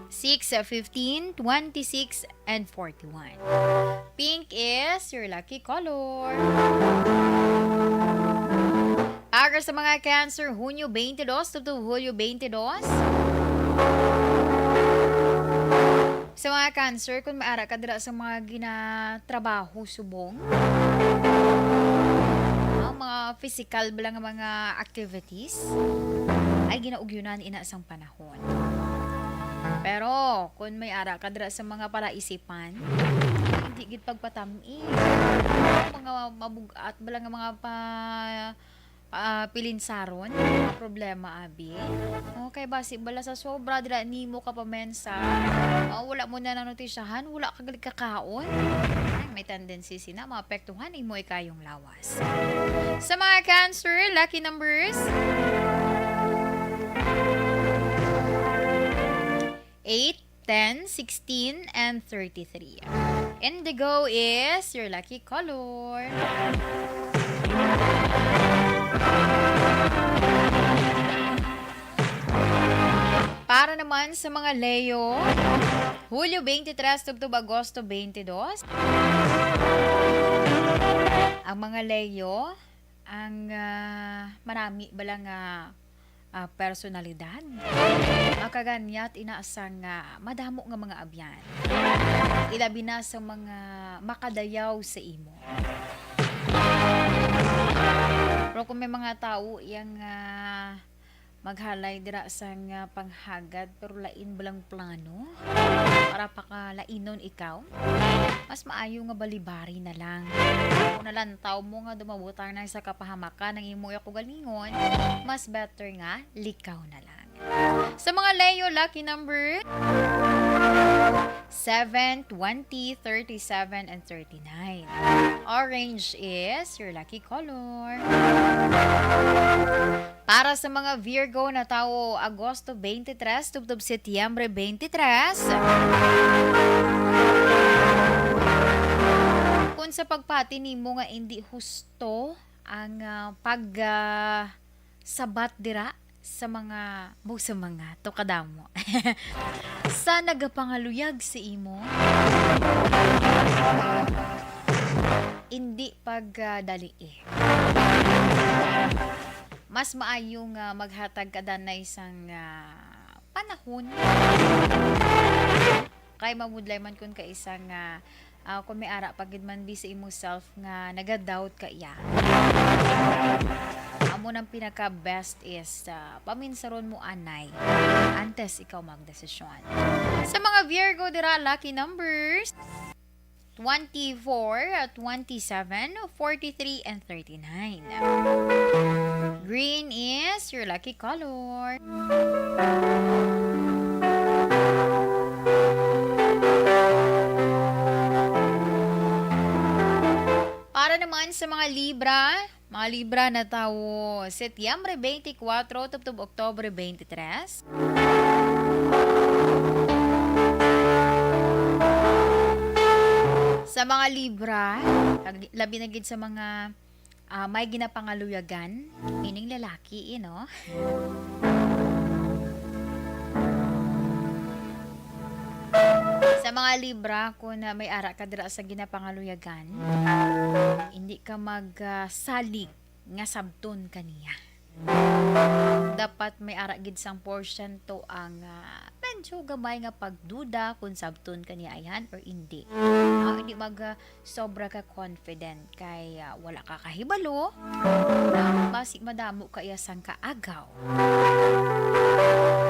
six, fifteen, twenty-six, and forty-one. Pink is your lucky color. Para sa mga Cancer, Hunyo twenty-two tubtob Hulyo twenty-two. Sa mga Cancer, kung may ara ka dira sa mga ginatrabaho subong, ah, mga physical bala nga mga activities, ay ginaugyunan ina sang panahon. Pero kung may ara ka dira sa mga palaisipan, hindi gid pagpatam-i. Mga mabug-at bala nga mga pa-, ah, pilinsaron, mga problema, abi. Okay, basi bala sa sobra dira nimo ka pamensa, ah, wala mo na nanotisyahan, wala ka gali kakaon. Ay, may tendency sina maapektuhan imo ikayong lawas. Sa mga Cancer, lucky numbers, eight, ten, sixteen, and thirty-three. Indigo is your lucky color. Para naman sa mga Leo, Hulyo twenty-three tubtob Agosto twenty-two. Ang mga Leo, ang, ah, manami bala nga, ah, personalidad, makaganyat ina sang, ah, madamo nga mga abyan. Ilabi na sa mga makadayaw sa imo. Pero kung may mga tawo yang, ah, maghalay dira sang, ah, panghagad, pero lain balang plano para pakalainon ikaw, mas maayo nga balibari na lang. Kung nalantaw mo nga dumabutang na sa kapahamakan ang imo kaugalingon, mas better nga likaw na lang. Sa mga Leo, lucky number seven, twenty, thirty-seven, and thirty-nine. Orange is your lucky color. Para sa mga Virgo na tawo Agosto twenty-three tubtob Setyembre twenty-three, kung sa pagpati nimo nga hindi husto ang, ah, pag, ah, sabat dira sa mga, mo sa mga, to kadamo. Sa nagapangaluyag sa imo, hindi pagdalii. Mas maayo nga maghatag ka danay sang, ah, panahon. Kay mabudlay man kun kaisa nga, ah, kung may ara pa gid man bi sa imo self nga naga-doubt ka iya. Amo nang pinaka-best is, ah, paminsaron mo anay antes ikaw magdesisyon. Sa mga Virgo dira, lucky numbers twenty-four, twenty-seven, forty-three, and thirty-nine. Green is your lucky color. Para naman sa mga Libra, mga Libra na tawo Setyembre twenty-four tubtob Oktobre twenty-three. Sa mga Libra, ag-, labi na gid sa mga, ah, may ginapangaluyagan, meaning lalaki, you know? Sa mga Libra, kung, ah, may ara ka dira sa ginapangaluyagan, hindi ka mag, ah, salig nga sabton ka niya. Dapat may ara gid sang porsyento ang, ah, medyo gamay nga pagduda kung sabton ka niya ayhan or hindi. Ah, hindi mag, ah, sobra ka confident kay, ah, wala ka kahibalo. Ah, basi madamo ka iya sang kaagaw.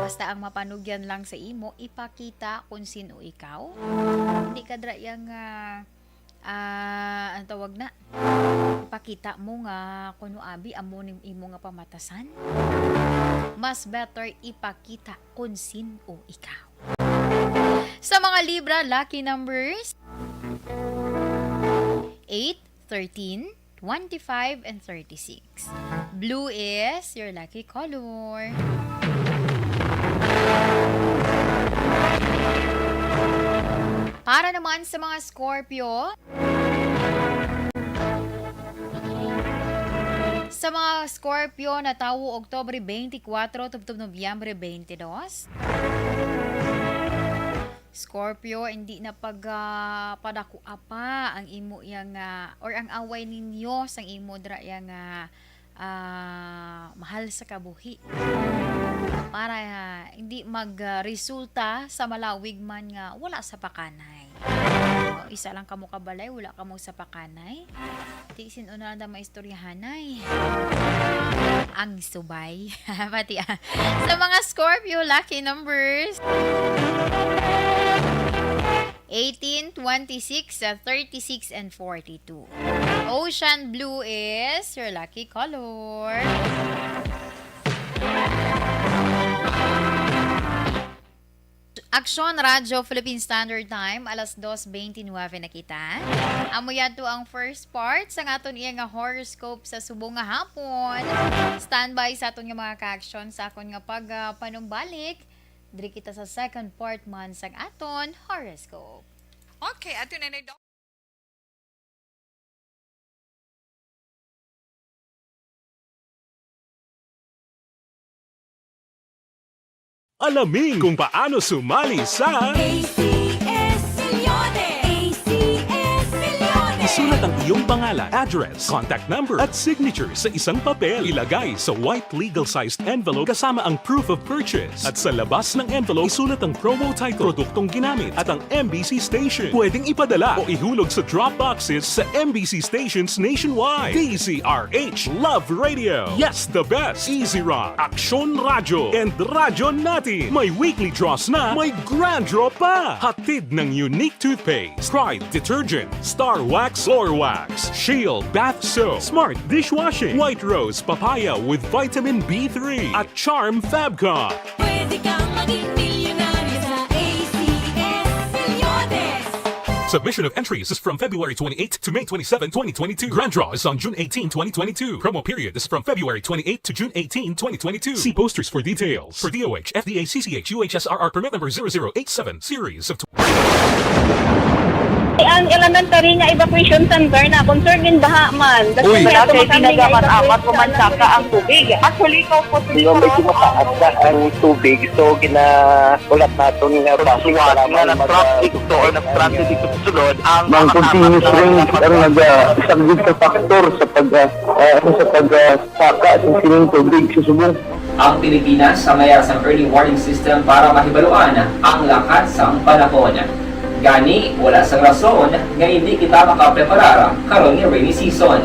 Basta ang mapanugyan lang sa imo, ipakita kung sino ikaw. Hindi ka dra yang, ah, ah, ang tawag na, ipakita mo nga kuno abi amo ning imo nga pamatasan. Mas better ipakita kung sin-o ikaw. Sa mga Libra, lucky numbers eight, thirteen, twenty-five, and thirty-six. Blue is your lucky color. Para naman sa mga Scorpio, sa mga Scorpio na tawo Oktobre twenty-four tubtob Nobyembre twenty-two, Scorpio, hindi na pag, ah, padakua pa ang imo yang, ah, or ang away ninyo sang imo dira yang, ah, ah, mahal sa kabuhi. Para, ah, hindi mag, ah, resulta sa malawig man nga wala sa pakanay. O, isa lang kamo kabalay, wala kamo sa pakanay. Di, sin-o na lang ta maistoryahanay? Ang subay. Pati, ah, sa mga Scorpio, lucky numbers eighteen, twenty-six, ah, thirty-six, and forty-two. Ocean blue is your lucky color. Aksyon Radyo Philippine Standard Time, alas dos twenty-nine na kita. Amo yadto ang first part sa aton iya nga horoscope sa subong nga hapon. Standby sa aton nga mga ka-aksyon sa akon nga pag, ah, panumbalik. Diri kita sa second part man sang aton horoscope. Okay, ato na na. Alamin kung paano sumali sa A C S Millones! A C S Millones! Isulat ang iyong pangalan, address, contact number, at signature sa isang papel. Ilagay sa white legal-sized envelope kasama ang proof of purchase. At sa labas ng envelope, isulat ang promo title, produktong ginamit, at ang M B C station. Pwedeng ipadala o ihulog sa drop boxes sa M B C stations nationwide. D Z R H Love Radio. Yes, the best. Easy Rock, Aksyon Radyo, and Radyo Natin. May weekly draws na, may grand draw pa. Hatid ng Unique Toothpaste, Pride Detergent, Star Wax Floor Wax, Shield Bath Soap, Smart Dishwashing, White Rose Papaya with Vitamin B three, at Charm Fabcon. Ikaw maging milyonaryo sa A C S Reloaded. Submission of entries is from February twenty-eighth to May twenty-seven, twenty twenty-two. Grand draw is on June eighteen, twenty twenty-two. Promo period is from February twenty-eighth to June eighteen, twenty twenty-two. See posters for details. For D O H, F D A, C C H, U H S R R permit number zero zero eight seven, series of Ang elementary nga evacuation center na concerned in baha man. Uy. Wala kay tinaga man amat ko man saka ang tubig. Actually, ikaw po, di ba, medyo mataas na ang tubig, so ginahulat naton nga basi nga nag-traffic to or nag-transit dito sa sulod ang Ang continuous rain ang nag-, ah, isa gid sa factor sa pag, ah, ah, ano, sa pag, ah, saka sa sining tubig sa subong. Ang Pilipinas sa mayar sang early warning system para mahibaluan ang lakat sang panahon. Gani, wala sang rason nga indi kita makapreparar karon nga rainy season.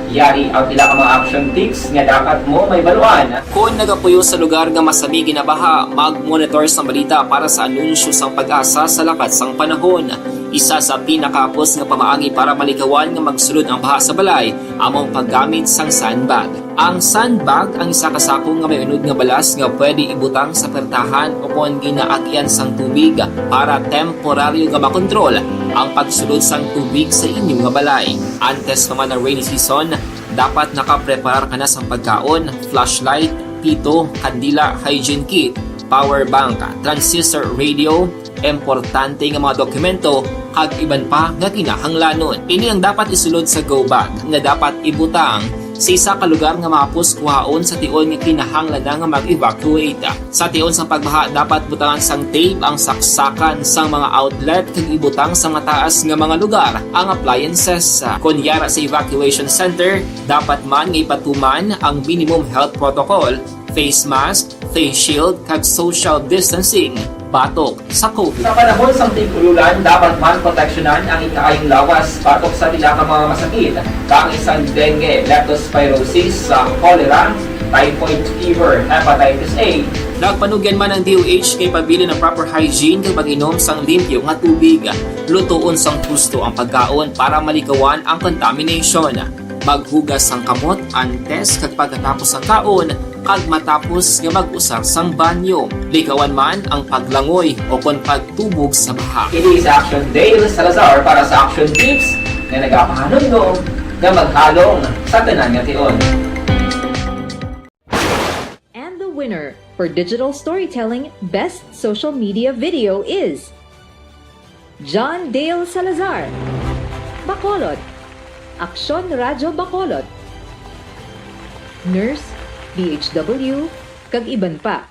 Yari ang pila ka mga action tips nga dapat mo mahibaluan. Kon nagapuyo sa lugar nga masami ginabaha, mag-monitor sang balita para sa anunsyo sang PAGASA sa lakat sang panahon. Isa sa pinakahapos nga pamaagi para malikawan nga magsulod ang baha sa balay amo ang paggamit sang sandbag. Ang sandbag ang isa ka sako nga may unod nga balas nga pwede ibutang sa pertahan o kon ginaagyan sang tubig para temporaryo nga makontrol ang pagsulod sang tubig sa inyo nga balay. Antes pa man ang rainy season, dapat nakapreparar ka na sang pagkaon, flashlight, pito, kandila, hygiene kit, power bank, transistor radio, importante nga mga dokumento, kag iban pa nga kinahanglanon. Ini ang dapat isulod sa go bag nga dapat ibutang sa isa ka lugar nga mahapos kuhaon sa tion nga kinahanglan na nga mag-evacuate. Sa tion sang pagbaha, dapat butangan sang tape ang saksakan sang mga outlet kag ibutang sa mataas nga mga lugar ang appliances. Kon yara sa evacuation center, dapat man nga ipatuman ang minimum health protocol, face mask, face shield, kag social distancing batok sa COVID. Sa panahon sang tig-ululan, dapat man proteksyonan ang ikaayong lawas batok sa pila ka mga masakit, kaangay sang dengue, leptospirosis, sa cholera, typhoid fever, hepatitis A. Nagpanugyan man ang D O H nga ipabilin ang proper hygiene kag pag-inom sang limpyo nga tubig, lutoon sang husto ang pagkaon para malikawan ang contamination. Maghugas sang kamot antes kag pagkatapos sang kaon, kag matapos nga mag-usar sang banyo. Likawan man ang paglangoy o kon pagtubog sa baha. Ini si Action Dale Salazar para sa Action Tips nga nagapahanumdom nga maghalong sa tanan nga tion. And the winner for digital storytelling best social media video is John Dale Salazar, Bacolod, Aksyon Radyo Bacolod, Nurse, D H W, kag iban pa.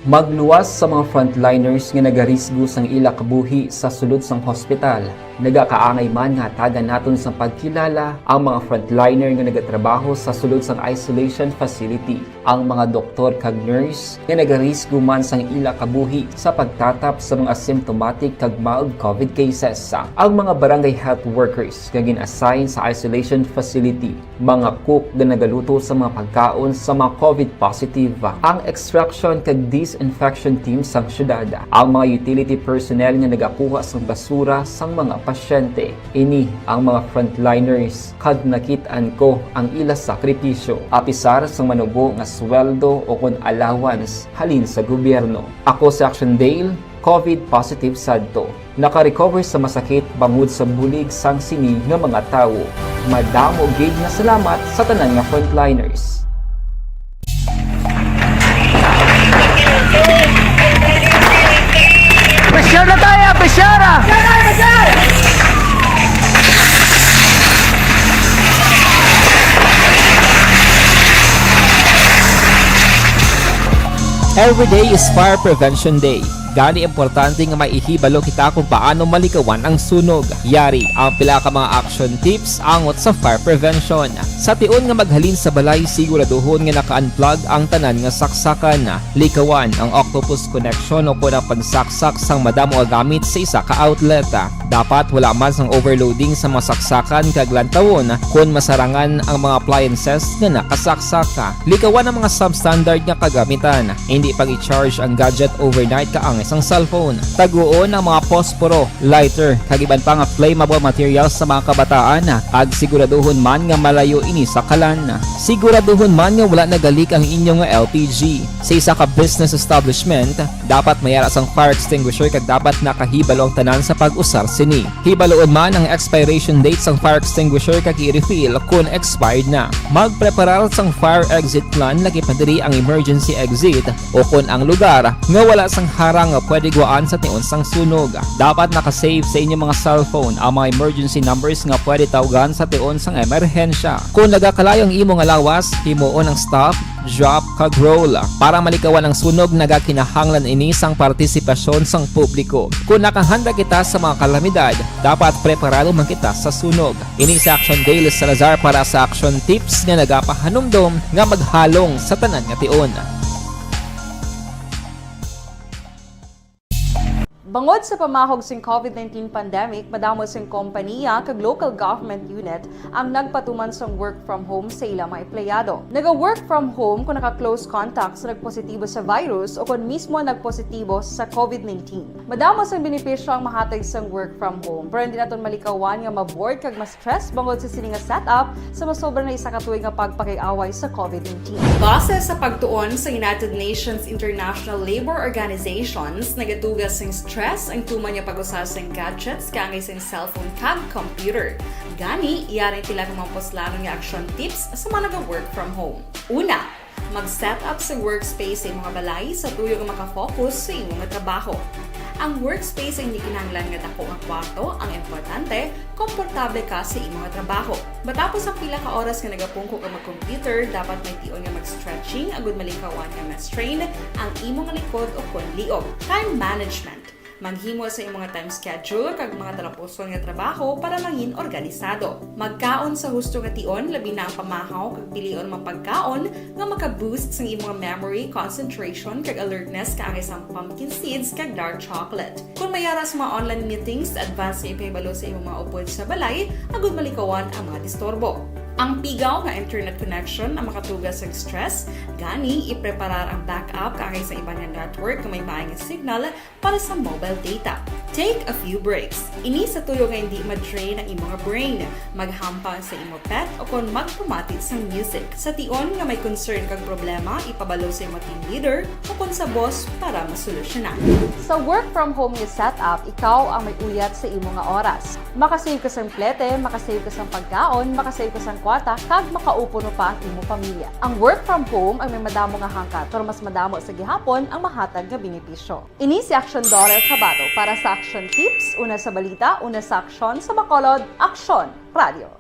Magluwas sa mga frontliners nga nagarisgo sang ila kabuhi sa sulod sang hospital. Nagakaangay man nga hatagan naton sang pagkilala ang mga frontliner nga nagatrabaho sa sulod sang isolation facility, ang mga doktor kag nurse nga nagarisgo man sang ila kabuhi sa pagtatap sa mga asymptomatic kag mild COVID cases, ang mga barangay health workers nga gin-assign sa isolation facility, mga cook nga nagaluto sa mga pagkaon sa mga COVID positive, ang extraction kag disinfection team sang syudad, ang mga utility personnel nga nagakuha sang basura sang mga pasyente. Ini ang mga frontliners kag nakit-an ko ang ila sakripisyo, apisar sang manubo nga sweldo o kon allowance halin sa gobyerno. Ako si Action Dale, COVID positive sadto. Naka-recover sa masakit bangod sa bulig sang sini nga mga tawo. Madamo gid nga salamat sa tanan nga frontliners. Pressure na tayo! Pressure na! Every day is Fire Prevention Day. Gani, importante nga maihibalo kita kung paano malikawan ang sunog. Yari ang pila ka mga action tips angot sa fire prevention. Sa tion nga maghalin sa balay, siguraduhon nga naka-unplug ang tanan nga saksakan. Likawan ang octopus connection o kon ang pagsaksak sang madamo nga gamit sa isa ka outlet. Dapat wala man sang overloading sa mga saksakan kag lantawon kon masarangan ang mga appliances nga nakasaksak. Likawan ang mga substandard nga kagamitan. Indi pag-i-charge ang gadget overnight kaangay sang cellphone. Taguon ang mga posporo, lighter, kag iban pa nga flammable materials sa mga kabataan, kag siguraduhon man nga malayo ini sa kalan. Siguraduhon man nga wala nagalik ang inyo nga L P G. Sa isa ka business establishment, dapat may ara sang fire extinguisher kag dapat nakahibalo ang tanan sa pag-usar sini. Hibaluon man ang expiration date sang fire extinguisher kag i-refill kon expired na. Magpreparar sang fire exit plan, lagi pa diri ang emergency exit, o kon ang lugar nga wala sang harang nga pwede gwaan sa tion sang sunog. Dapat naka-save sa inyo mga cellphone ang mga emergency numbers nga pwede tawgan sa tion sang emerhensya. Kung nagakalayo ang imo nga lawas, himuon ang stop, drop, kag roll. Para malikawan ang sunog, nagakinahanglan ini sang partisipasyon sang publiko. Kung nakahanda kita sa mga kalamidad, dapat preparado man kita sa sunog. Ini si Action Daily Salazar para sa Action Tips nga nagapahanumdom nga maghalong sa tanan nga tion. Bangod sa pamahog sing covid nineteen pandemic, madamo sing kompaniya kag local government unit ang nagpatuman sang work from home sa ila mga empleyado. Naga-work from home kung naka-close contact sa nagpositibo sa virus o kon mismo nagpositibo sa covid nineteen. Madamo sang benepisyo ang mahatag sang work from home, pero hindi naton malikawan nga ma-bored kag ma-stress bangod sa sini nga setup sa masobra na isa ka tuig nga pagpakig-away sa covid nineteen. Base sa pagtuon sa United Nations International Labour Organizations, nagatuga sing stress ang tuman nga pag-usa sing gadgets kaangay sing cellphone kag computer. Gani, yari tila ang mga puslanon nga action tips sa mga naga-work from home. Una, mag-set up sa workspace sa imong balay sa tuyo nga makafocus sa imo nga trabaho. Ang workspace ay hindi kinahanglan nga dako nga kwarto, ang importante, komportable ka sa imo nga trabaho. Matapos ang pila ka oras nga nagapungko ka mag-computer, dapat may tion nga mag-stretching agud malikawan nga ma-strain ang imo nga likod o kon liog. Time management. Maghimo sa imong nga time schedule kag mga talapuson nga trabaho para mangin organisado. Magkaon sa husto nga tion, labi na ang pamahaw kag pilion mga pagkaon nga maka-boost sang imong memory, concentration, kag alertness kaangay sang pumpkin seeds kag dark chocolate. Kung may ara sa mga online meetings, advance nga ipahibalo sa imong mga upod sa balay agud malikawan ang mga disturbo. Ang pigaw nga internet connection ang makatuga sang stress, gani ipreparar ang backup kaangay sa iban nga network nga may maayo nga signal para sa mobile data. Take a few breaks. Ini sa tuyo nga hindi ma-drain ang imo nga brain. Maghampang sa imo pet o kon magpamati sang music. Sa tion nga may concern kag problema, ipabalo sa imo team leader o kon sa boss para masolusyonan. Sa work from home nga setup, ikaw ang may uyat sa imo nga oras. Makasave ka sang plete, makasave ka sang pagkaon, makasave ka sang kwarta, kag makaupod pa ang imo pamilya. Ang work from home ang may madamo nga hangkat, pero mas madamo sa gihapon ang mahatag nga benepisyo. Ini si Action Daughter Kabato para sa Action Tips, una sa balita, una sa aksyon, sa Bacolod, Aksyon Radio.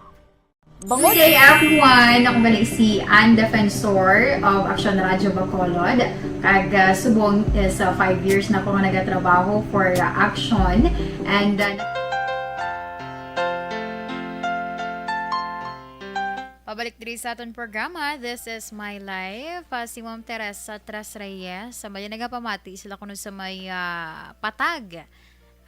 Good day, everyone! Ako bali si Ann Defensor of Action Radio Bacolod. Kag, uh, subong is, uh, five years na ko nga nagatrabaho for, uh, Action. And, uh, Pabalik diri sa aton programa, This is My Life. Ah, si Ma'am Teresa Tras Reyes, sa may nagapamati sila kuno sa may, ah, patag,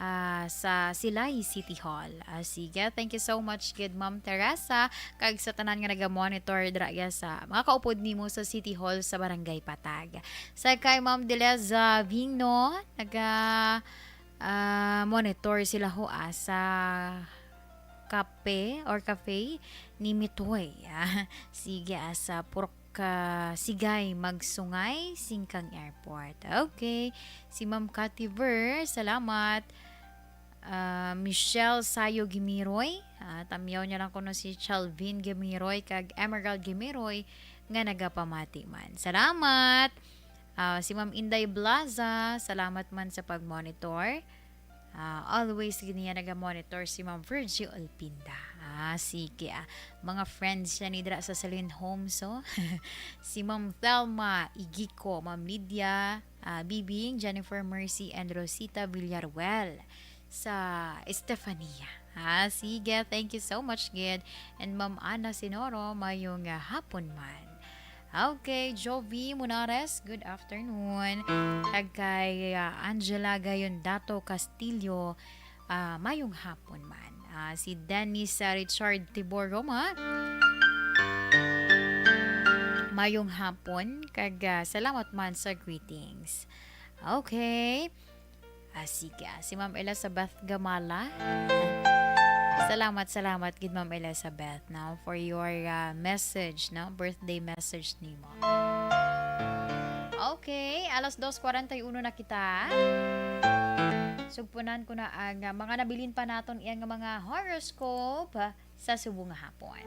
ah, sa Silay City Hall. Ah, sige, thank you so much gid, Ma'am Teresa, kag sa tanan nga naga-monitor dira ya sa mga kaupod nimo sa City Hall sa Barangay Patag. Sa kay Ma'am Deleza Vino, naga, ah, monitor sila ho, ah, sa kape or cafe ni Mitoy. Ah, sige, ah, sa Purok, ah, Sigay, Magsungay, Singkang Airport. Okay. Si Ma'am Cathy Ver, salamat. Ah, Michelle Sayo Gimiroy. Ah, tamyaw niya lang kuno si Chalvin Gimiroy kag Emerald Gimiroy nga nagapamati man. Salamat. Ah, si Ma'am Inday Blaza, salamat man sa pag-monitor. Ah, always gid niya naga-monitor si Ma'am Virgie Olpinda. Ah, sige, ah. Mga friends siya ni dira sa Celine Homes, oh. Si Ma'am Thelma Igiko, Ma'am Lydia, ah, Bibing, Jennifer Mercy, and Rosita Villaruel sa Estefania. Ah, sige, thank you so much gid. And Ma'am Ana Sinoro, mayong, ah, hapon man. Okay, Jovi Munares, good afternoon. Kag kay, ah, Angela Gayondato Castillo, ah, mayong hapon man. Ah, si Dennis, ah, Richard Tibor Roma, mayong hapon. Kag, ah, salamat man sa greetings. Okay. Ah, sige, ah, si Ma'am Elizabeth Gamala. Salamat, salamat gid, Ma'am Elizabeth, no, for your, ah, message, no, birthday message nimo. Okay, alas dos kwarenta y uno na kita. Sugpunan ko na ang, ah, mga nabilin pa naton iya nga mga horoscope, ah, sa subong nga hapon.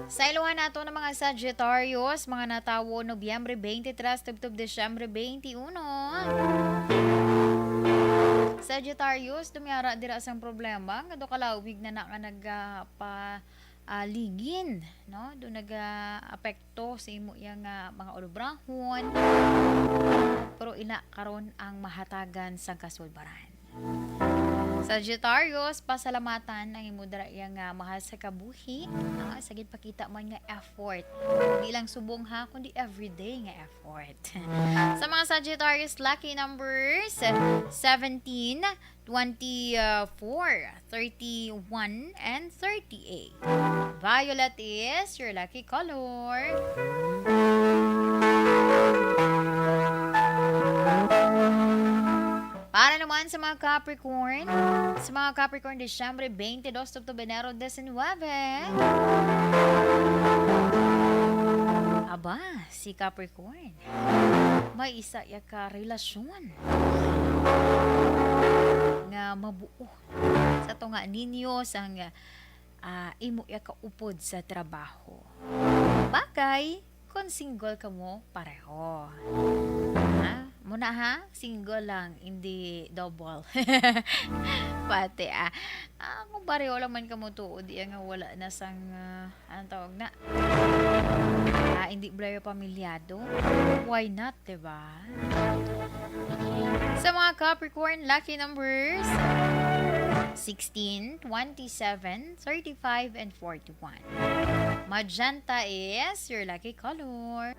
Sa iluhan nato ng mga Sagittarius, mga natawo Nobyembre twenty-three tubtob Disyembre twenty-one. Sagittarius, dumiyara dira sang problema nga do kalawig na na nga nagapa ah, ligin, no? Do naga-apekto sa imo iya nga mga ulubrahon, pero ila karon ang mahatagan sang kasulbaran. Sagittarius, pasalamatan ang imo dira iya nga mahal sa kabuhi, no? Sa ginpakita man nga effort. Di lang subong ha, kundi everyday nga effort. Sa mga Sagittarius, lucky numbers, seventeen, twenty-four, thirty-one, and thirty-eight. Violet is your lucky color. Para naman sa mga Capricorn, sa mga Capricorn, Disyembre twenty-two tubtob Enero diecinuebe. Aba, si Capricorn, may isa ya ka relasyon nga mabuo sa tunga ninyo sang, ah, imo ya kaupod sa trabaho. Bagay kung single kamo pareho. Ha? Muna ha, single lang, hindi double. Pati, ah, ah, kung pareho lang man kamo tuod, iya nga wala na sang, ah, anong tawag na? Ah, hindi bala pamilyado. Why not, diba? Sa mga Capricorn, lucky numbers, sixteen, twenty-seven, thirty-five, and forty-one. Magenta is your lucky color.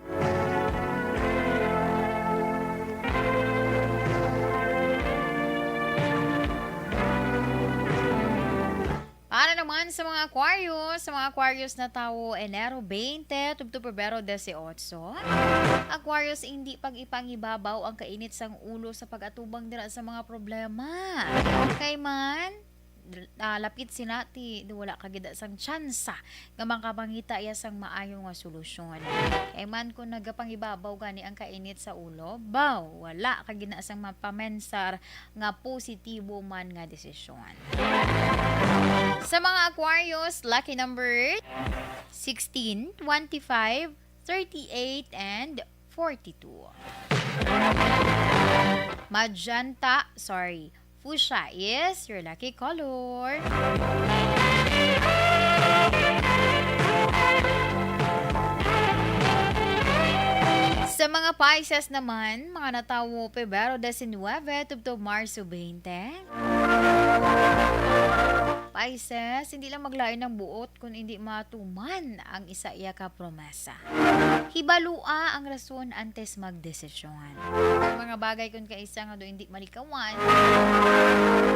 Para naman sa mga Aquarius, sa mga Aquarius na tawo, Enero twenty, tubtob Pebrero dieciocho. Aquarius, hindi pag-ipangibabaw ang kainit sang ulo sa pag-atubang dira sa mga problema. Kay man, ah, lapit sila ti wala ka gid sang tsansa nga makapangita iya sang maayo nga solusyon. Kay man kung nagapangibabaw gani ang kainit sa ulo, baw, wala ka gid na sang mapamensar nga positibo man nga desisyon. Sa mga Aquarius, lucky number sixteen, twenty-five, thirty-eight, and forty-two. Magenta, sorry, fuchsia is your lucky color. Sa mga Pisces naman, mga natawo Pebrero diecinuebe tubtob Marso twenty. Pisces, hindi lang maglain ang buot kung hindi matuman ang isa iya ka promesa. Hibalua ang rason antes magdesisyon. Ang mga bagay kung kaisa nga do hindi malikawan,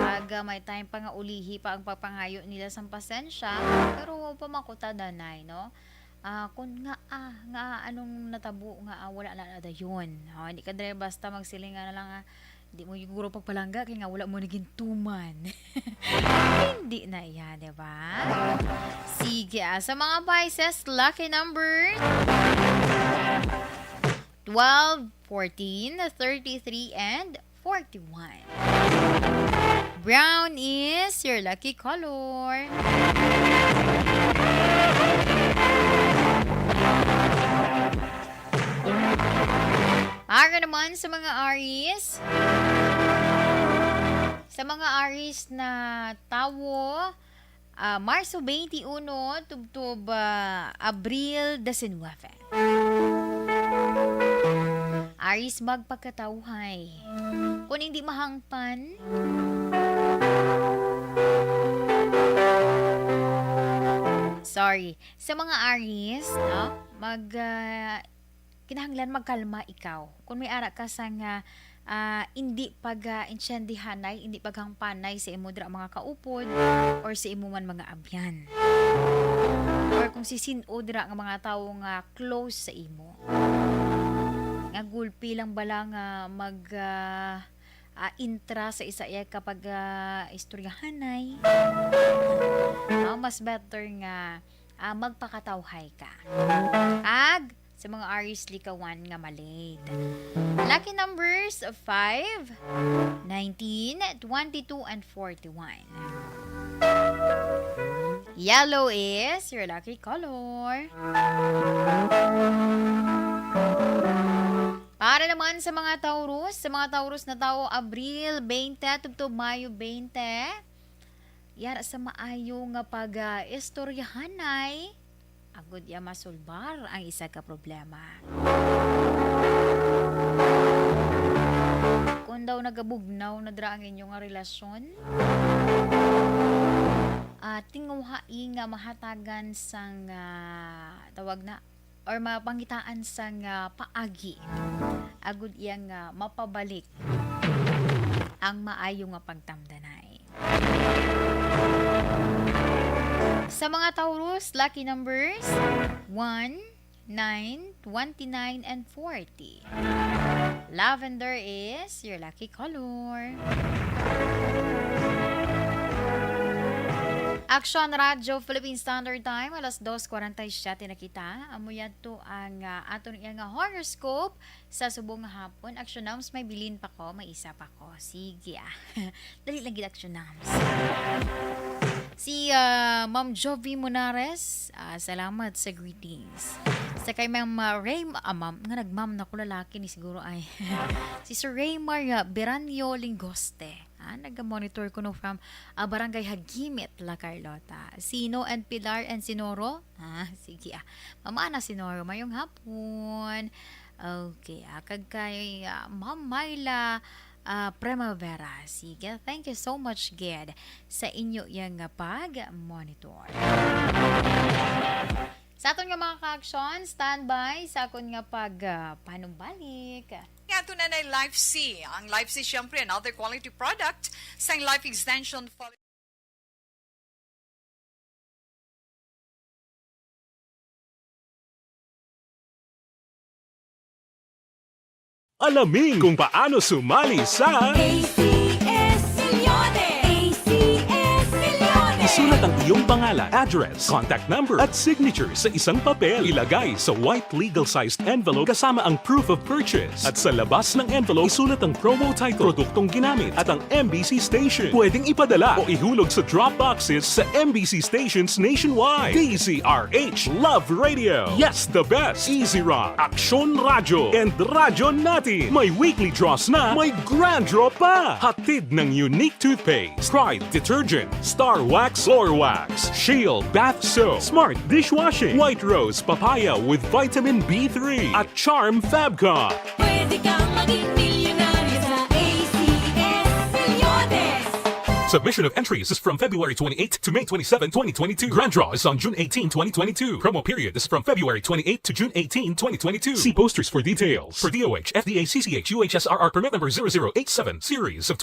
aga may time pa nga ulihi pa ang pagpangayo nila sang pasensya, pero wa pa makuta danay, no? Ah, kun nga, ah, nga anong natabo nga, ah, wala na, na dayon. Oh, hindi ka dire basta magsiling nga na lang, ah, di mo siguro pagpalangga kay nga wala mo naging tuman. Hindi na iya, di ba? Sige, ah, sa mga Pisces, lucky number twelve, fourteen, thirty-three, and forty-one. Brown is your lucky color. Para naman sa mga Aries, sa mga Aries na tawo, ah, Marso twenty-one tubtob, ah, Abril diecinuebe. Aries, magpakatawhay. Kung hindi mahangpan, sorry, sa mga Aries, no? Mag, ah, kinahanglan magkalma ikaw. Kung may ara ka sang, ah, ah, indi pag, ah, intsendihanay, indi paghangpanay sa imo dira mga kaupod or sa imo man mga abyan. Or kung sisin-o dira nga mga tawo nga close sa imo. Nga gulpi lang bala nga mag, ah, ah, intra sa isa iya ka pag, ah, istoryahanay. Ah, mas better nga, ah, magpakatawhay ka. Ag sa mga Aries likawan nga malate. Lucky numbers of five, nineteen, twenty-two, and forty-one. Yellow is your lucky color. Para naman sa mga Taurus, sa mga Taurus na tawo, Abril twenty tubtob Mayo twenty, yara sa maayo nga pag, ah, istoryahanay, agud iya masulbar ang isa ka problema. Kung daw nagabugnaw na dira ang inyo nga relasyon, ah, tinguhai nga mahatagan sang, ah, tawag na, or mapangitaan sang, ah, paagi, agud iya nga mapabalik ang maayo nga pagtamdanay. Sa mga Taurus, lucky numbers, one, nine, twenty-nine, and forty. Lavender is your lucky color. Aksyon Radyo Philippine Standard Time, alas dos cuarenta y siete na kita. Amo yadto ang, ah, aton iya nga horoscope sa subong nga hapon. Aksyon Nams, may bilin pa ko, may isa pa ko. Sige, ah. Dali lang gid, Aksyon Nams. Si, ah, Ma'am Jovi Monares, ah, salamat sa greetings. Sa kay Ma'am, ah, Ray, ah, Ma'am, nga nag-ma'am na ko, lalaki ni siguro ay. Si Sir Raymar, ah, Beranyo Lingoste. Ah, naga-monitor ko no from, ah, Barangay Hagimit, La Carlota. Sino and Pilar and Sinoro? Ah, sige, ah. Mama na Sinoro, mayong hapon. Okay, ah, kag kay, ah, Ma'am Myla, ah, Primavera. Sige, thank you so much, gid, sa inyo yang nga pag-monitor. Sa aton nga mga ka-aksyon, standby sa akon nga pag, ah, panumbalik. Nga ato na na Life C. Ang Life C, syempre, another quality product sang Life Extension. Alamin kung paano sumali sa A C S Millones! A C S Millones! Isulat ang iyong pangalan, address, contact number, at signature sa isang papel. Ilagay sa white legal-sized envelope kasama ang proof of purchase. At sa labas ng envelope, isulat ang promo title, produktong ginamit, at ang M B C station. Pwedeng ipadala o ihulog sa drop boxes sa M B C stations nationwide. D Z R H Love Radio. Yes, the best. Easy Rock, Aksyon Radyo, and Radyo Natin. May weekly draws na, may grand draw pa. Hatid ng Unique Toothpaste, Pride Detergent, Star Wax Floor Wax, Shield Bath Soap, Smart Dishwashing, White Rose Papaya with Vitamin B three, at Charm Fabcon. Pwede kang maging milyonaryo sa A C S Millones. Submission of entries is from February twenty-eighth to May twenty-seven, twenty twenty-two. Grand draw is on June eighteen, twenty twenty-two. Promo period is from February twenty-eighth to June eighteen, twenty twenty-two. See posters for details. For D O H, F D A, C C H, U H S R R permit number zero zero eight seven, series of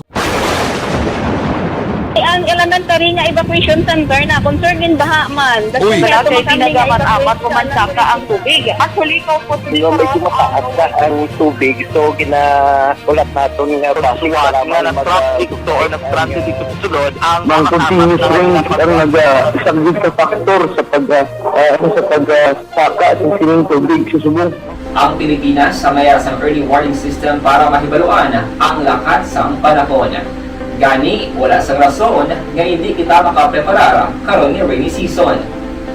Ang elementary nga evacuation center na concern din baha man. Uy. Malaki, tinaga man, amat mo man saka ang tubig. Actually, ikaw po, di ba, may tumataas na ang tubig, so ginaulat naton nga basi nga nag-traffic to or nag-transit dito sa sulod ang mga continuous rain ang nag-, ah, isang good factor sa pag, ah, ah, sa pag, ah, saka sa sining tubig sa subong. Ang Pilipinas sa mayar sang early warning system para mahibaluan ang lakat sang panahon. Gani, wala sang rason nga hindi kita makapreparar karon nga rainy season.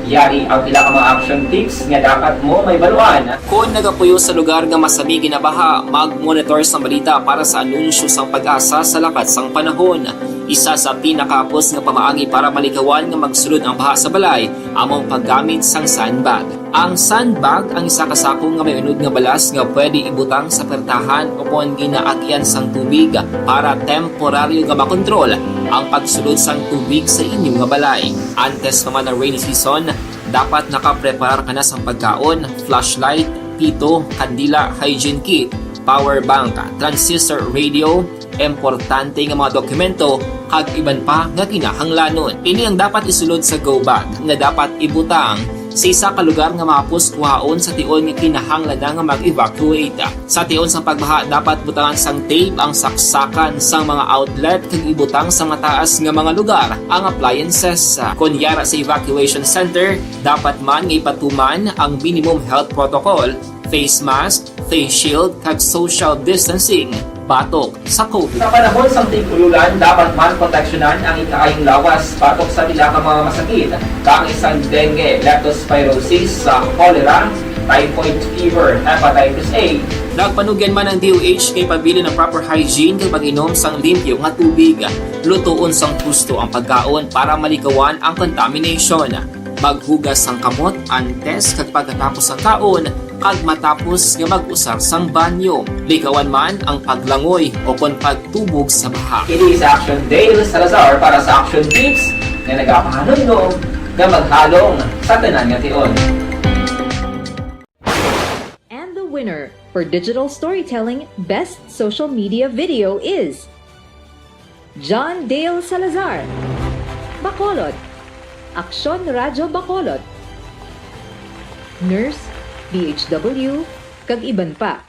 Yari ang pila ka mga action tips nga dapat mo mahibaluan. Kon nagapuyo sa lugar nga masami ginabaha, mag-monitor sang balita para sa anunsyo sang PAGASA sa lakat sang panahon. Isa sa pinakahapos nga pamaagi para malikawan nga magsulod ang baha sa balay amo ang paggamit sang sandbag. Ang sandbag ang isa ka sako nga may unod nga balas nga pwede ibutang sa pertahan o kon ginaagian sang tubig para temporaryo nga makontrol ang pagsulod sang tubig sa inyo nga balay. Antes pa man ang rainy season, dapat nakapreparar ka na sang pagkaon, flashlight, pito, kandila, hygiene kit, power bank, transistor radio, importante nga mga dokumento, kag iban pa nga kinahanglanon. Ini ang dapat isulod sa go bag nga dapat ibutang sa isa ka lugar nga mahapos kuhaon sa tion nga kinahanglan na nga mag-evacuate. Sa tion sang pagbaha, dapat butangan sang tape ang saksakan sang mga outlet kag ibutang sa mataas nga mga lugar ang appliances. Kon yara sa evacuation center, dapat man nga ipatuman ang minimum health protocol, face mask, face shield, kag social distancing batok sa COVID. Sa panahon sang tig-ululan, dapat man proteksyonan ang ikaayong lawas batok sa pila ka mga masakit, kaangay sang dengue, leptospirosis, sa cholera, typhoid fever, hepatitis A. Nagpanugyan man ang D O H kay pabilin ang proper hygiene kag pag-inom sang limpyo nga tubig. Lutoon sang husto ang pagkaon para malikawan ang contamination. Maghugas sang kamot antes kag pagkatapos sang kaon, kag matapos nga mag-usar sang banyo. Likawan man ang paglangoy o kon pagtubog sa baha. Ini si Action Dale Salazar para sa Action Tips nga nagapahanumdom nga maghalong sa tanan nga tion. And the winner for digital storytelling best social media video is John Dale Salazar, Bacolod, Aksyon Radyo Bacolod, Nurse, D H W, kag iban pa.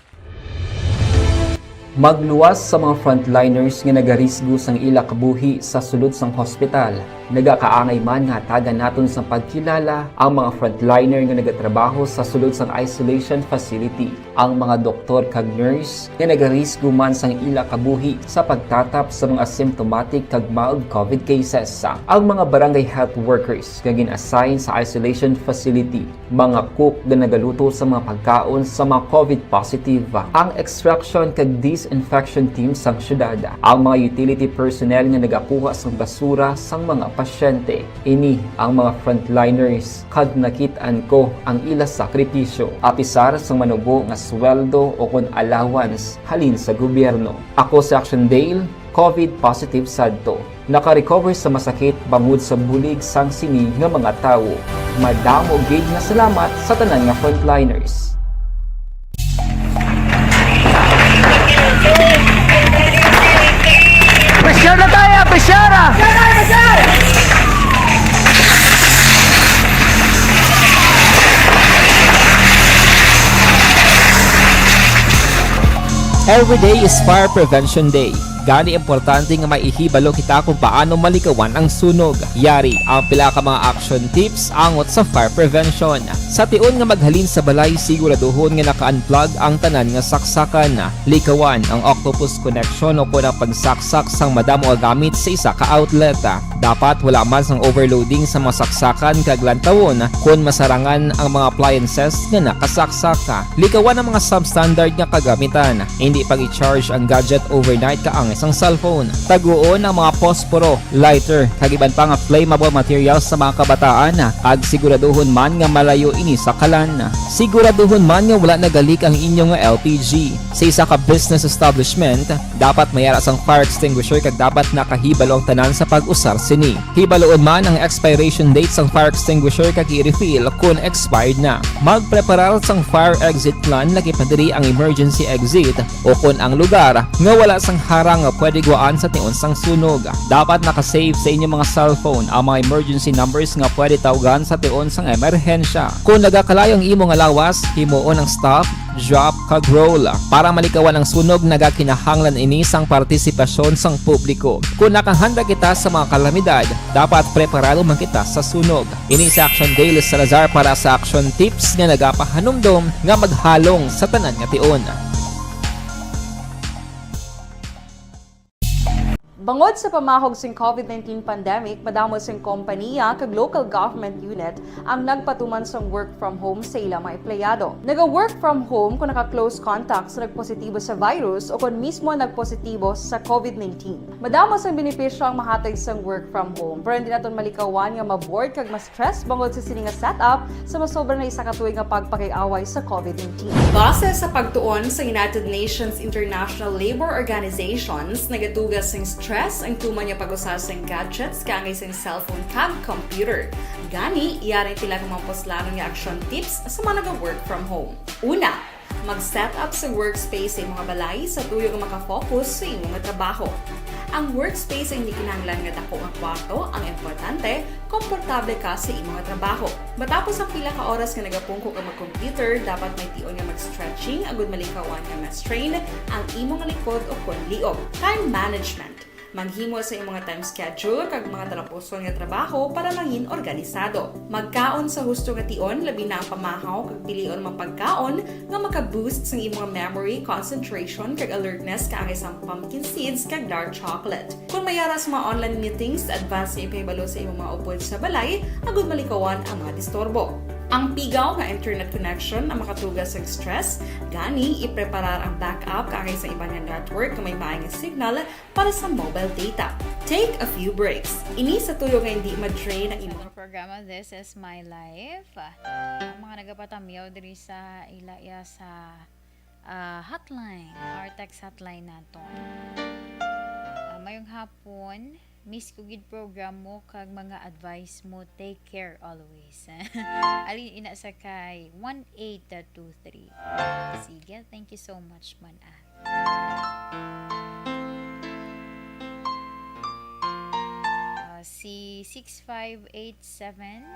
Magluwas sa mga frontliners nga nagarisgo sang ila kabuhi sa sulod sang hospital. Nagakaangay man nga hatagan naton sang pagkilala ang mga frontliner nga nagatrabaho sa sulod sang isolation facility, ang mga doktor kag nurse nga nagarisgo man sang ila kabuhi sa pagtatap sa mga asymptomatic kag mild COVID cases, ang mga barangay health workers nga gin-assign sa isolation facility, mga cook nga nagaluto sa mga pagkaon sa mga COVID positive, ang extraction kag disinfection team sang syudad, ang mga utility personnel nga nagakuha sang basura sang mga pasyente. Ini ang mga frontliners kag nakit-an ko ang ila sakripisyo, apisar sang manubo nga sweldo o kon allowance halin sa gobyerno. Ako si Action Dale, COVID positive sadto. Naka-recover sa masakit bangod sa bulig sang sini nga mga tawo. Madamo gid nga salamat sa tanan nga frontliners. Pressure na tayo! Pressure! Every day is Fire Prevention Day. Gani, importante nga maihibalo kita kung paano malikawan ang sunog. Yari ang pila ka mga action tips angot sa fire prevention. Sa tion nga maghalin sa balay, siguraduhon nga naka-unplug ang tanan nga saksakan. Likawan ang octopus connection o kon ang pagsaksak sang madamo nga gamit sa isa ka outlet. Dapat wala man sang overloading sa mga saksakan kag lantawon kon masarangan ang mga appliances nga nakasaksak. Likawan ang mga substandard nga kagamitan. Indi pag-i-charge ang gadget overnight kaangay sang cellphone. Taguon ang mga posporo, lighter, kag iban pa nga flammable materials sa mga kabataan, kag siguraduhon man nga malayo ini sa kalan. Siguraduhon man nga wala nagalik ang inyo nga L P G. Sa isa ka business establishment, dapat may ara sang fire extinguisher kag dapat nakahibalo ang tanan sa pag-usar sini. Hibaloon man ang expiration date sang fire extinguisher kag i-refill kon expired na. Magpreparar sang fire exit plan, lakip na diri ang emergency exit o kon ang lugar nga wala sang harang nga pwede guwaan sa tion sang sunog. Dapat naka-save sa inyo mga cellphone ang mga emergency numbers nga pwede tawgan sa tion sang emerhensya. Kon nagakalayo ang imo nga lawas, himuon ang stop, drop, kag roll para malikawan ang sunog. Nagakinahanglan ini sang partisipasyon sang publiko. Kon nakahanda kita sa mga kalamidad, dapat preparado man kita sa sunog. Ini si Action Dale Salazar para sa Action Tips nga nagapahanumdom nga maghalong sa tanan nga tion. Bangod sa pamahog sing COVID nineteen pandemic, madamo sing kompaniya kag local government unit ang nagpatuman sang work from home sa ila mga empleyado. Naga-work from home kung naka-close contact sa nagpositibo sa virus o kon mismo nagpositibo sa COVID nineteen. Madamo sang benepisyo ang mahatag sang work from home, pero hindi naton malikawan nga ma-bored kag ma-stress bangod sa sini nga setup sa masobra na isa ka tuig nga pagpakig-away sa COVID nineteen. Base sa pagtuon sa United Nations International Labour Organizations, nagaduga sing stress ang tuman nga pag-usa sing gadgets kaangay sing cellphone kag computer. Gani, yari ang pila ka mga puslanon nga action tips sa mga naga-work from home. Una, Mag-set up sa workspace sa imong balay sa tuyo nga makafocus sa imong trabaho. Ang workspace ay hindi kinahanglan nga dako nga kwarto. Ang importante, komportable ka sa imong trabaho. Matapos ang pila ka oras nga nagapungko ka mag-computer, dapat may tion nga mag-stretching agud malikawan nga ma-strain ang imong likod o kon liog. Time management. Maghimo sa imong time schedule kag mga talapuson nga trabaho para mangin organisado. Magkaon sa husto nga tion, labi na ang pamahaw kag pilion mga pagkaon nga maka-boost sang imong memory, concentration, kag alertness, kaangay sang pumpkin seeds kag dark chocolate. Kung may ara sa mga online meetings, advance nga ipahibalo sa imong mga upod sa balay agud malikawan ang mga disturbo. Ang pigaw nga internet connection ang makatuga sa stress, gani ipreparar ang backup kaangay sa iban nga network nga may maay nga signal para sa mobile data. Take a few breaks. Ini sa tuyo nga hindi ma-drain ang imong Sa programa, This Is My Life. Ang mga nagapatamyaw diri sa ila iya sa, ah, hotline or text hotline naton. Ah, mayong hapon, miss ko gid program mo kag mga advice mo. Take care always. Alin ina sa kay one eight two three. Sige, thank you so much man, ah. Ah, si six five eight seven,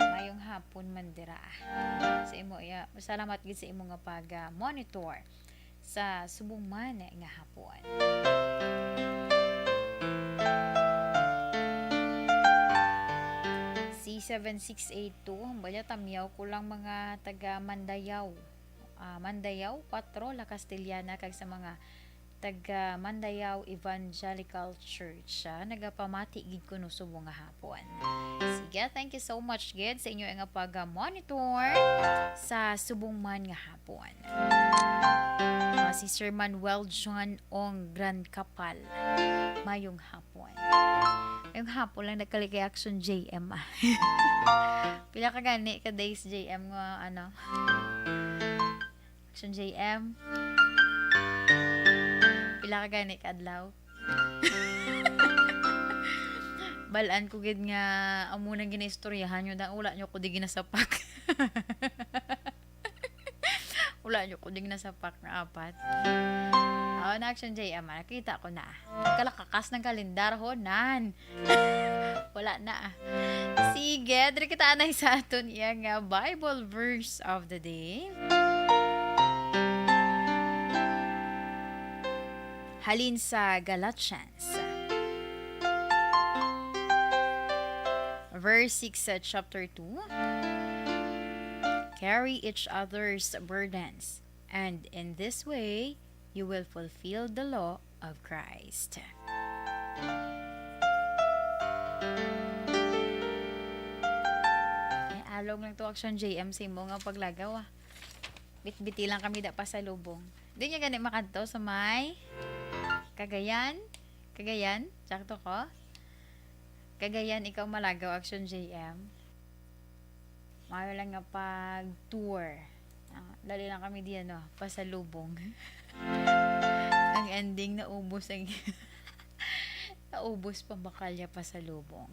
mayong hapon man dira. Sa imo, iya, salamat gid sa imo nga pag, ah, monitor sa subong man nga hapon. Si seven six eight two, ang balya tamyaw ko lang mga taga Mandayaw. Ah, Mandayaw, patro, La Castellana, kag sa mga taga Mandayaw Evangelical Church, ah, nagapamati gid kuno subong nga hapon. Sige, thank you so much gid sa inyo nga pag-monitor sa subong man nga hapon. Ah, si Sir Manuel John Ong Gran Kapal, mayong hapon. Mayong hapon lang nagkaligay Action J M, ah. Pila ka gani ka days, J M, nga, ano? Action J M. Pila ka gani ka adlaw? Balaan ko gid nga amo nang ginaistoryahan nyo, dang wala nyo ko di ginasapak. Wala nyo ko di ginasapak nga apat. Oh, na Action J M, ah, nakita ko na. Kalakakas ng kalendar ho, nan. Wala na, ah. Sige, diri kita anay sa aton iya nga Bible verse of the day. Halin sa Galatians, verse six sa chapter two, "Carry each other's burdens, and in this way you will fulfill the law of Christ." Ay, alog lang to, Action J M, sa imo nga paglagaw, ah. Bitbiti lang kami da pasalubong. Di niya gani makanto sa may Cagayan? Cagayan? Sakto ko? Cagayan, ikaw malagaw, Action J M. Mayo lang nga pag-tour. Ah, dali lang kami diyan, no? Pasalubong. Ang ending, naubos ang, naubos pa bakalya pasalubong.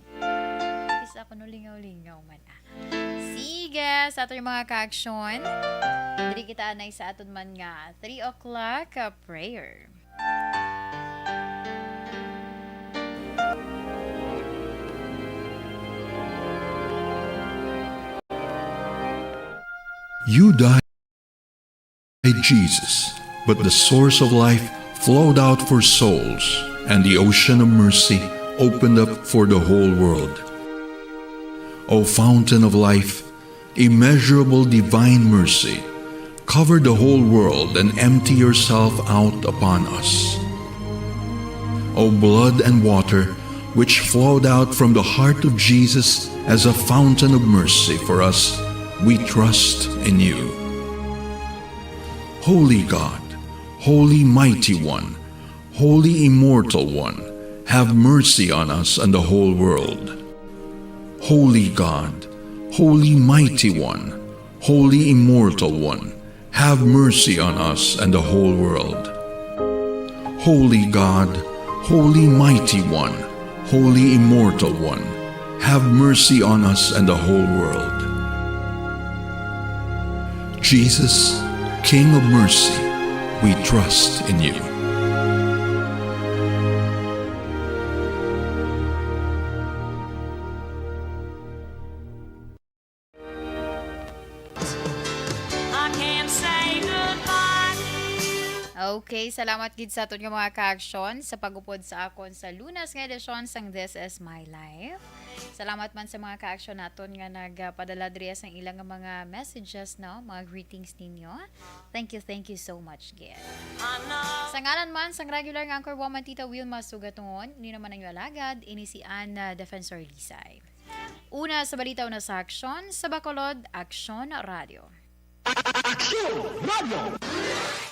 Isa ko no lingaw-lingaw man, ah. Sige, sa aton mga ka-action, diri kita anay sa aton man nga three o'clock, ah, prayer. You died, Jesus, but the source of life flowed out for souls, and the ocean of mercy opened up for the whole world. O fountain of life, immeasurable divine mercy, cover the whole world and empty yourself out upon us. O blood and water, which flowed out from the heart of Jesus as a fountain of mercy for us, we trust in you. Holy God, Holy Mighty One, Holy Immortal One, have mercy on us and the whole world. Holy God, Holy Mighty One, Holy Immortal One, have mercy on us and the whole world. Holy God, Holy Mighty One, Holy Immortal One, have mercy on us and the whole world. Jesus, King of Mercy, we trust in you. I can't say goodbye. Okay, salamat gid sa aton nga mga ka-action sa pagupod sa akon sa Lunes nga edisyon sang This Is My Life. Salamat man sa mga ka-action naton nga nagpadala diri sang ilang nga mga messages, no, mga greetings ninyo. Thank you, thank you so much gid. I know. Sa ngalan man sang regular nga anchor woman Tita Wilma Sugaton, ni naman ang alagad, ini si Anna Defensor Lisay. Una sa balita, una sa aksyon, sa Bacolod, Aksyon Radio. Aksyon Radio!